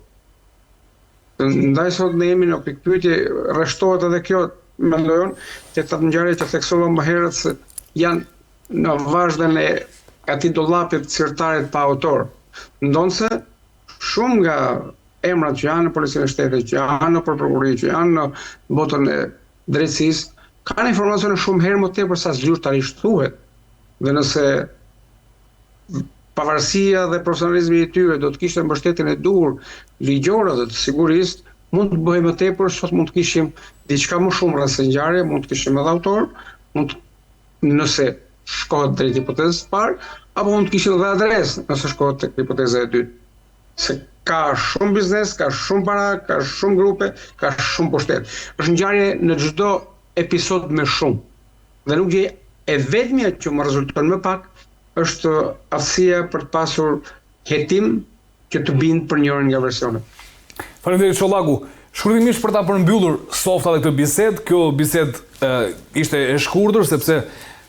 Ndaj sot ne jemi në pikëpyetje, rreshtohet edhe kjo, mendoj unë, te ato ngjarje që theksova më herët se janë në vazhdën e atij dollapit sirtarit pa autor. Ndonëse shumë nga. emrat që janë në Policinë e Shtetit, që janë në prokurori, që janë në botën e drejtësisë, kanë informacione shumë herë më tepër sa zyrtarisht thuhet. Dhe nëse pavarësia dhe profesionalizmi i tyre do të kishte mbështetjen e duhur ligjore dhe të sigurisë, mund të bëhej më tepër, sot mund të kishim diçka më shumë rreth kësaj ngjarje, mund të kishim edhe autor, mund të nëse shkohet drejt hipotezës së parë, apo mund të kishim edhe adresë nëse shkohet tek hipoteza e dytë. Se ka shumë biznes, ka shumë para, ka shumë grupe, ka shumë pushtet. Është ngjarje në çdo episod me shumë. Dhe nuk gjej e vetmja që më rezulton më pak është aftësia për të pasur hetim që të bind për njërin nga versionet. Faleminderit Çollaku. Shkurtimisht për ta përmbyllur Softa dhe këtë bisedë, kjo bisedë ishte e shkurtër sepse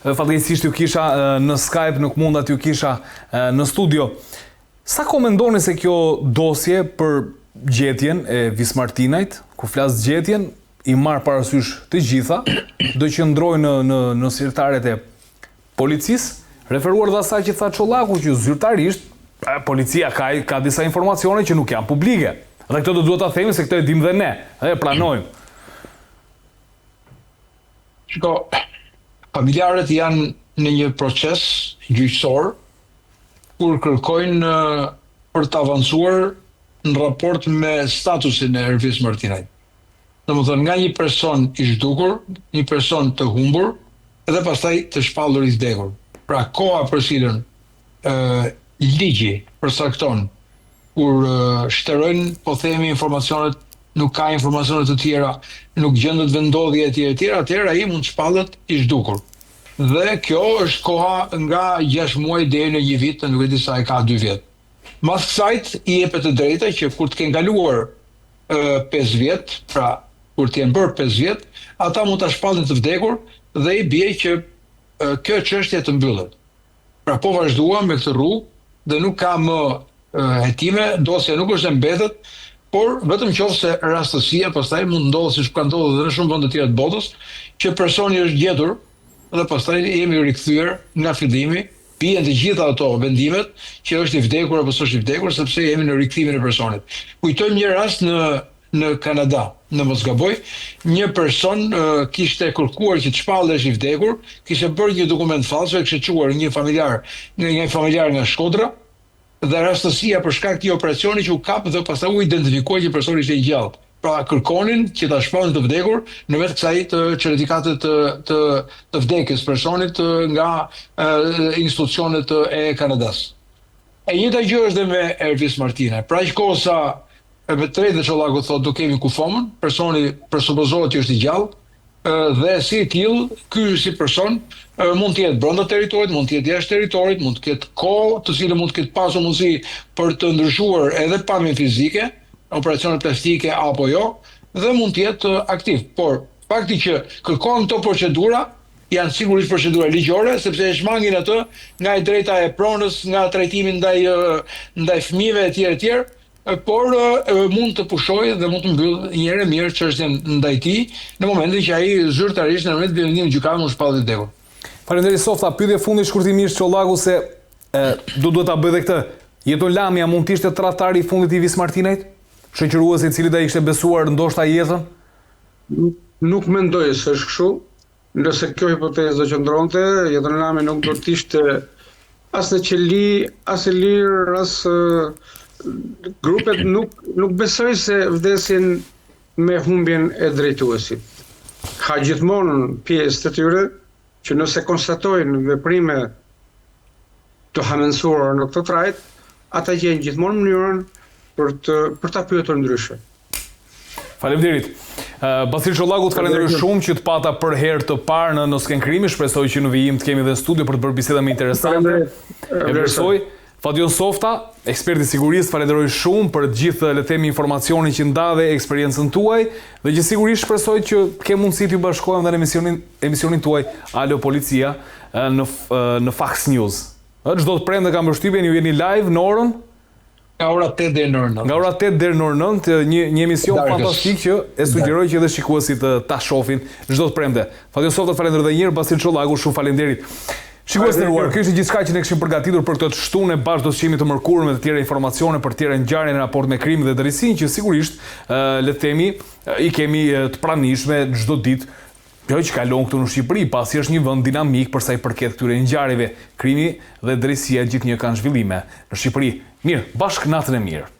fatkeqësisht ju kisha në Skype, nuk munda t'ju kisha në studio. Sa kohë mendoni se kjo dosje për gjetjen e Vis Martinajt, kur flas gjetjen, i marr parasysh të gjitha, do qëndrojë në në në sirtaret e policisë, referuar dhe asaj që tha Çollaku që zyrtarisht policia ka ka disa informacione që nuk janë publike. Dhe këtë do duhet ta themi se këtë e dimë dhe ne, e pranojmë. Shiko, familjarët janë në një proces gjyqësor kur kërkojnë për të avancuar në raport me statusin e Ervis Martinajt. Domethënë nga një person i zhdukur, një person të humbur dhe pastaj të shpallur i vdekur. Pra koha për cilën ligji përcakton kur shterojnë, po themi informacionet, nuk ka informacione të tjera, nuk gjendet vendndodhje etj etj, atëherë ai mund të shpallet i zhdukur. Dhe kjo është koha nga 6 muaj deri në një vit, nuk e di sa e ka 2 vjet. Mas kësaj i jepet e drejta që kur të kenë kaluar 5 vjet, pra kur të jenë bërë 5 vjet, ata mund ta shpallin të vdekur dhe i bie që kjo çështje të mbyllet. Pra po vazhduam me këtë rrugë dhe nuk ka më hetime, dosja nuk është e mbetet, por vetëm qoftë se rastësia pastaj mund të ndodhë siç ka ndodhur edhe në shumë vende të tjera të botës, që personi është gjetur dhe pastaj jemi rikthyer nga fillimi, bien të gjitha ato vendimet që është i vdekur apo s'është i vdekur, sepse jemi në rikthimin e personit. Kujtojmë një rast në në Kanada, në mos gaboj, një person kishte kërkuar që të shpallesh i vdekur, kishte bërë një dokument fals, e kishte çuar një familjar, nga një familjar nga Shkodra, dhe rastësia për shkak të një operacioni që u kap dhe pastaj u identifikua që personi ishte i gjallë. Pra kërkonin që ta shpallnin të vdekur në mes kësaj të certifikate të të të vdekjes personit nga institucionet e Kanadas. E njëjta gjë është dhe me Ervis Martinaj. Pra aq kohë sa me të drejtë dhe Çollaku thotë nuk kemi kufomën, personi presupozohet që është i gjallë dhe si i tillë ky si person mund të jetë brenda territorit, mund të jetë jashtë territorit, mund të ketë kohë të cilën mund të ketë pasur mundësi për të ndryshuar edhe pamjen fizike, operacione plastike apo jo, dhe mund të jetë aktiv. Por fakti që kërkohen këto procedura janë sigurisht procedura ligjore, sepse e shmangin atë nga e drejta e pronës, nga trajtimi ndaj ndaj fëmijëve etj etj, por mund të pushojë dhe mund të mbyllë një herë e mirë çështjen ndaj tij në momentin që ai zyrtarisht në momentin e vendimit të gjykatës mund shpallet i vdekur. Faleminderit Softa, pyetje fundi shkurtimisht Çollaku se e, do duhet ta bëj edhe këtë. Jeton Lamja mund të ishte tradhtari i fundit i Vis Martinajt? Shoqëruesi i cilit ai kishte besuar ndoshta jetën? Nuk mendoj se është kështu. Nëse kjo hipotezë do qëndronte, Jeton Lami nuk do të ishte as në qeli, as i lirë, as grupet nuk nuk besoj se vdesin me humbjen e drejtuesit. Ka gjithmonë pjesë të tyre që nëse konstatojnë veprime të hamendësuara në këtë trajtë, ata gjejnë gjithmonë mënyrën për të për ta pyetur ndryshe. Faleminderit. Basil Çollaku, të falenderoj shumë që të pata për herë të parë në në Skenë Krimi. Shpresoj që në vijim të kemi edhe në studio për të bërë biseda më interesante. E vlerësoj. Fation Softa, ekspert i sigurisë, falenderoj shumë për të gjithë le të themi informacionin që ndave, eksperiencën tuaj dhe që sigurisht shpresoj që të kem mundësi t'ju bashkohem dhe në emisionin emisionin tuaj Alo Policia në në Fax News. Çdo të premte kam përshtypjen ju jeni live në orën Nga ora 8 deri në orën 9. Nga ora 8 deri në orën 9, një një emision fantastik që e sugjeroj që edhe shikuesit ta shohin çdo të premte. Fation Softa, të falenderoj edhe një herë, Basil Çollaku, shumë faleminderit. Shikues të nderuar, kjo ishte gjithçka që ne kishim përgatitur për këtë të shtunë, bashkë do të shihemi të mërkurën me të tjera informacione për të tjera ngjarje në raport me krimin dhe drejtësinë që sigurisht le të themi i kemi të pranishme çdo ditë kjo që kalon këtu në Shqipëri, pasi është një vend dinamik për sa i përket këtyre ngjarjeve. Krimi dhe drejtësia gjithnjë kanë zhvillime në Shqipëri. Mirë, bashkë natën e mirë.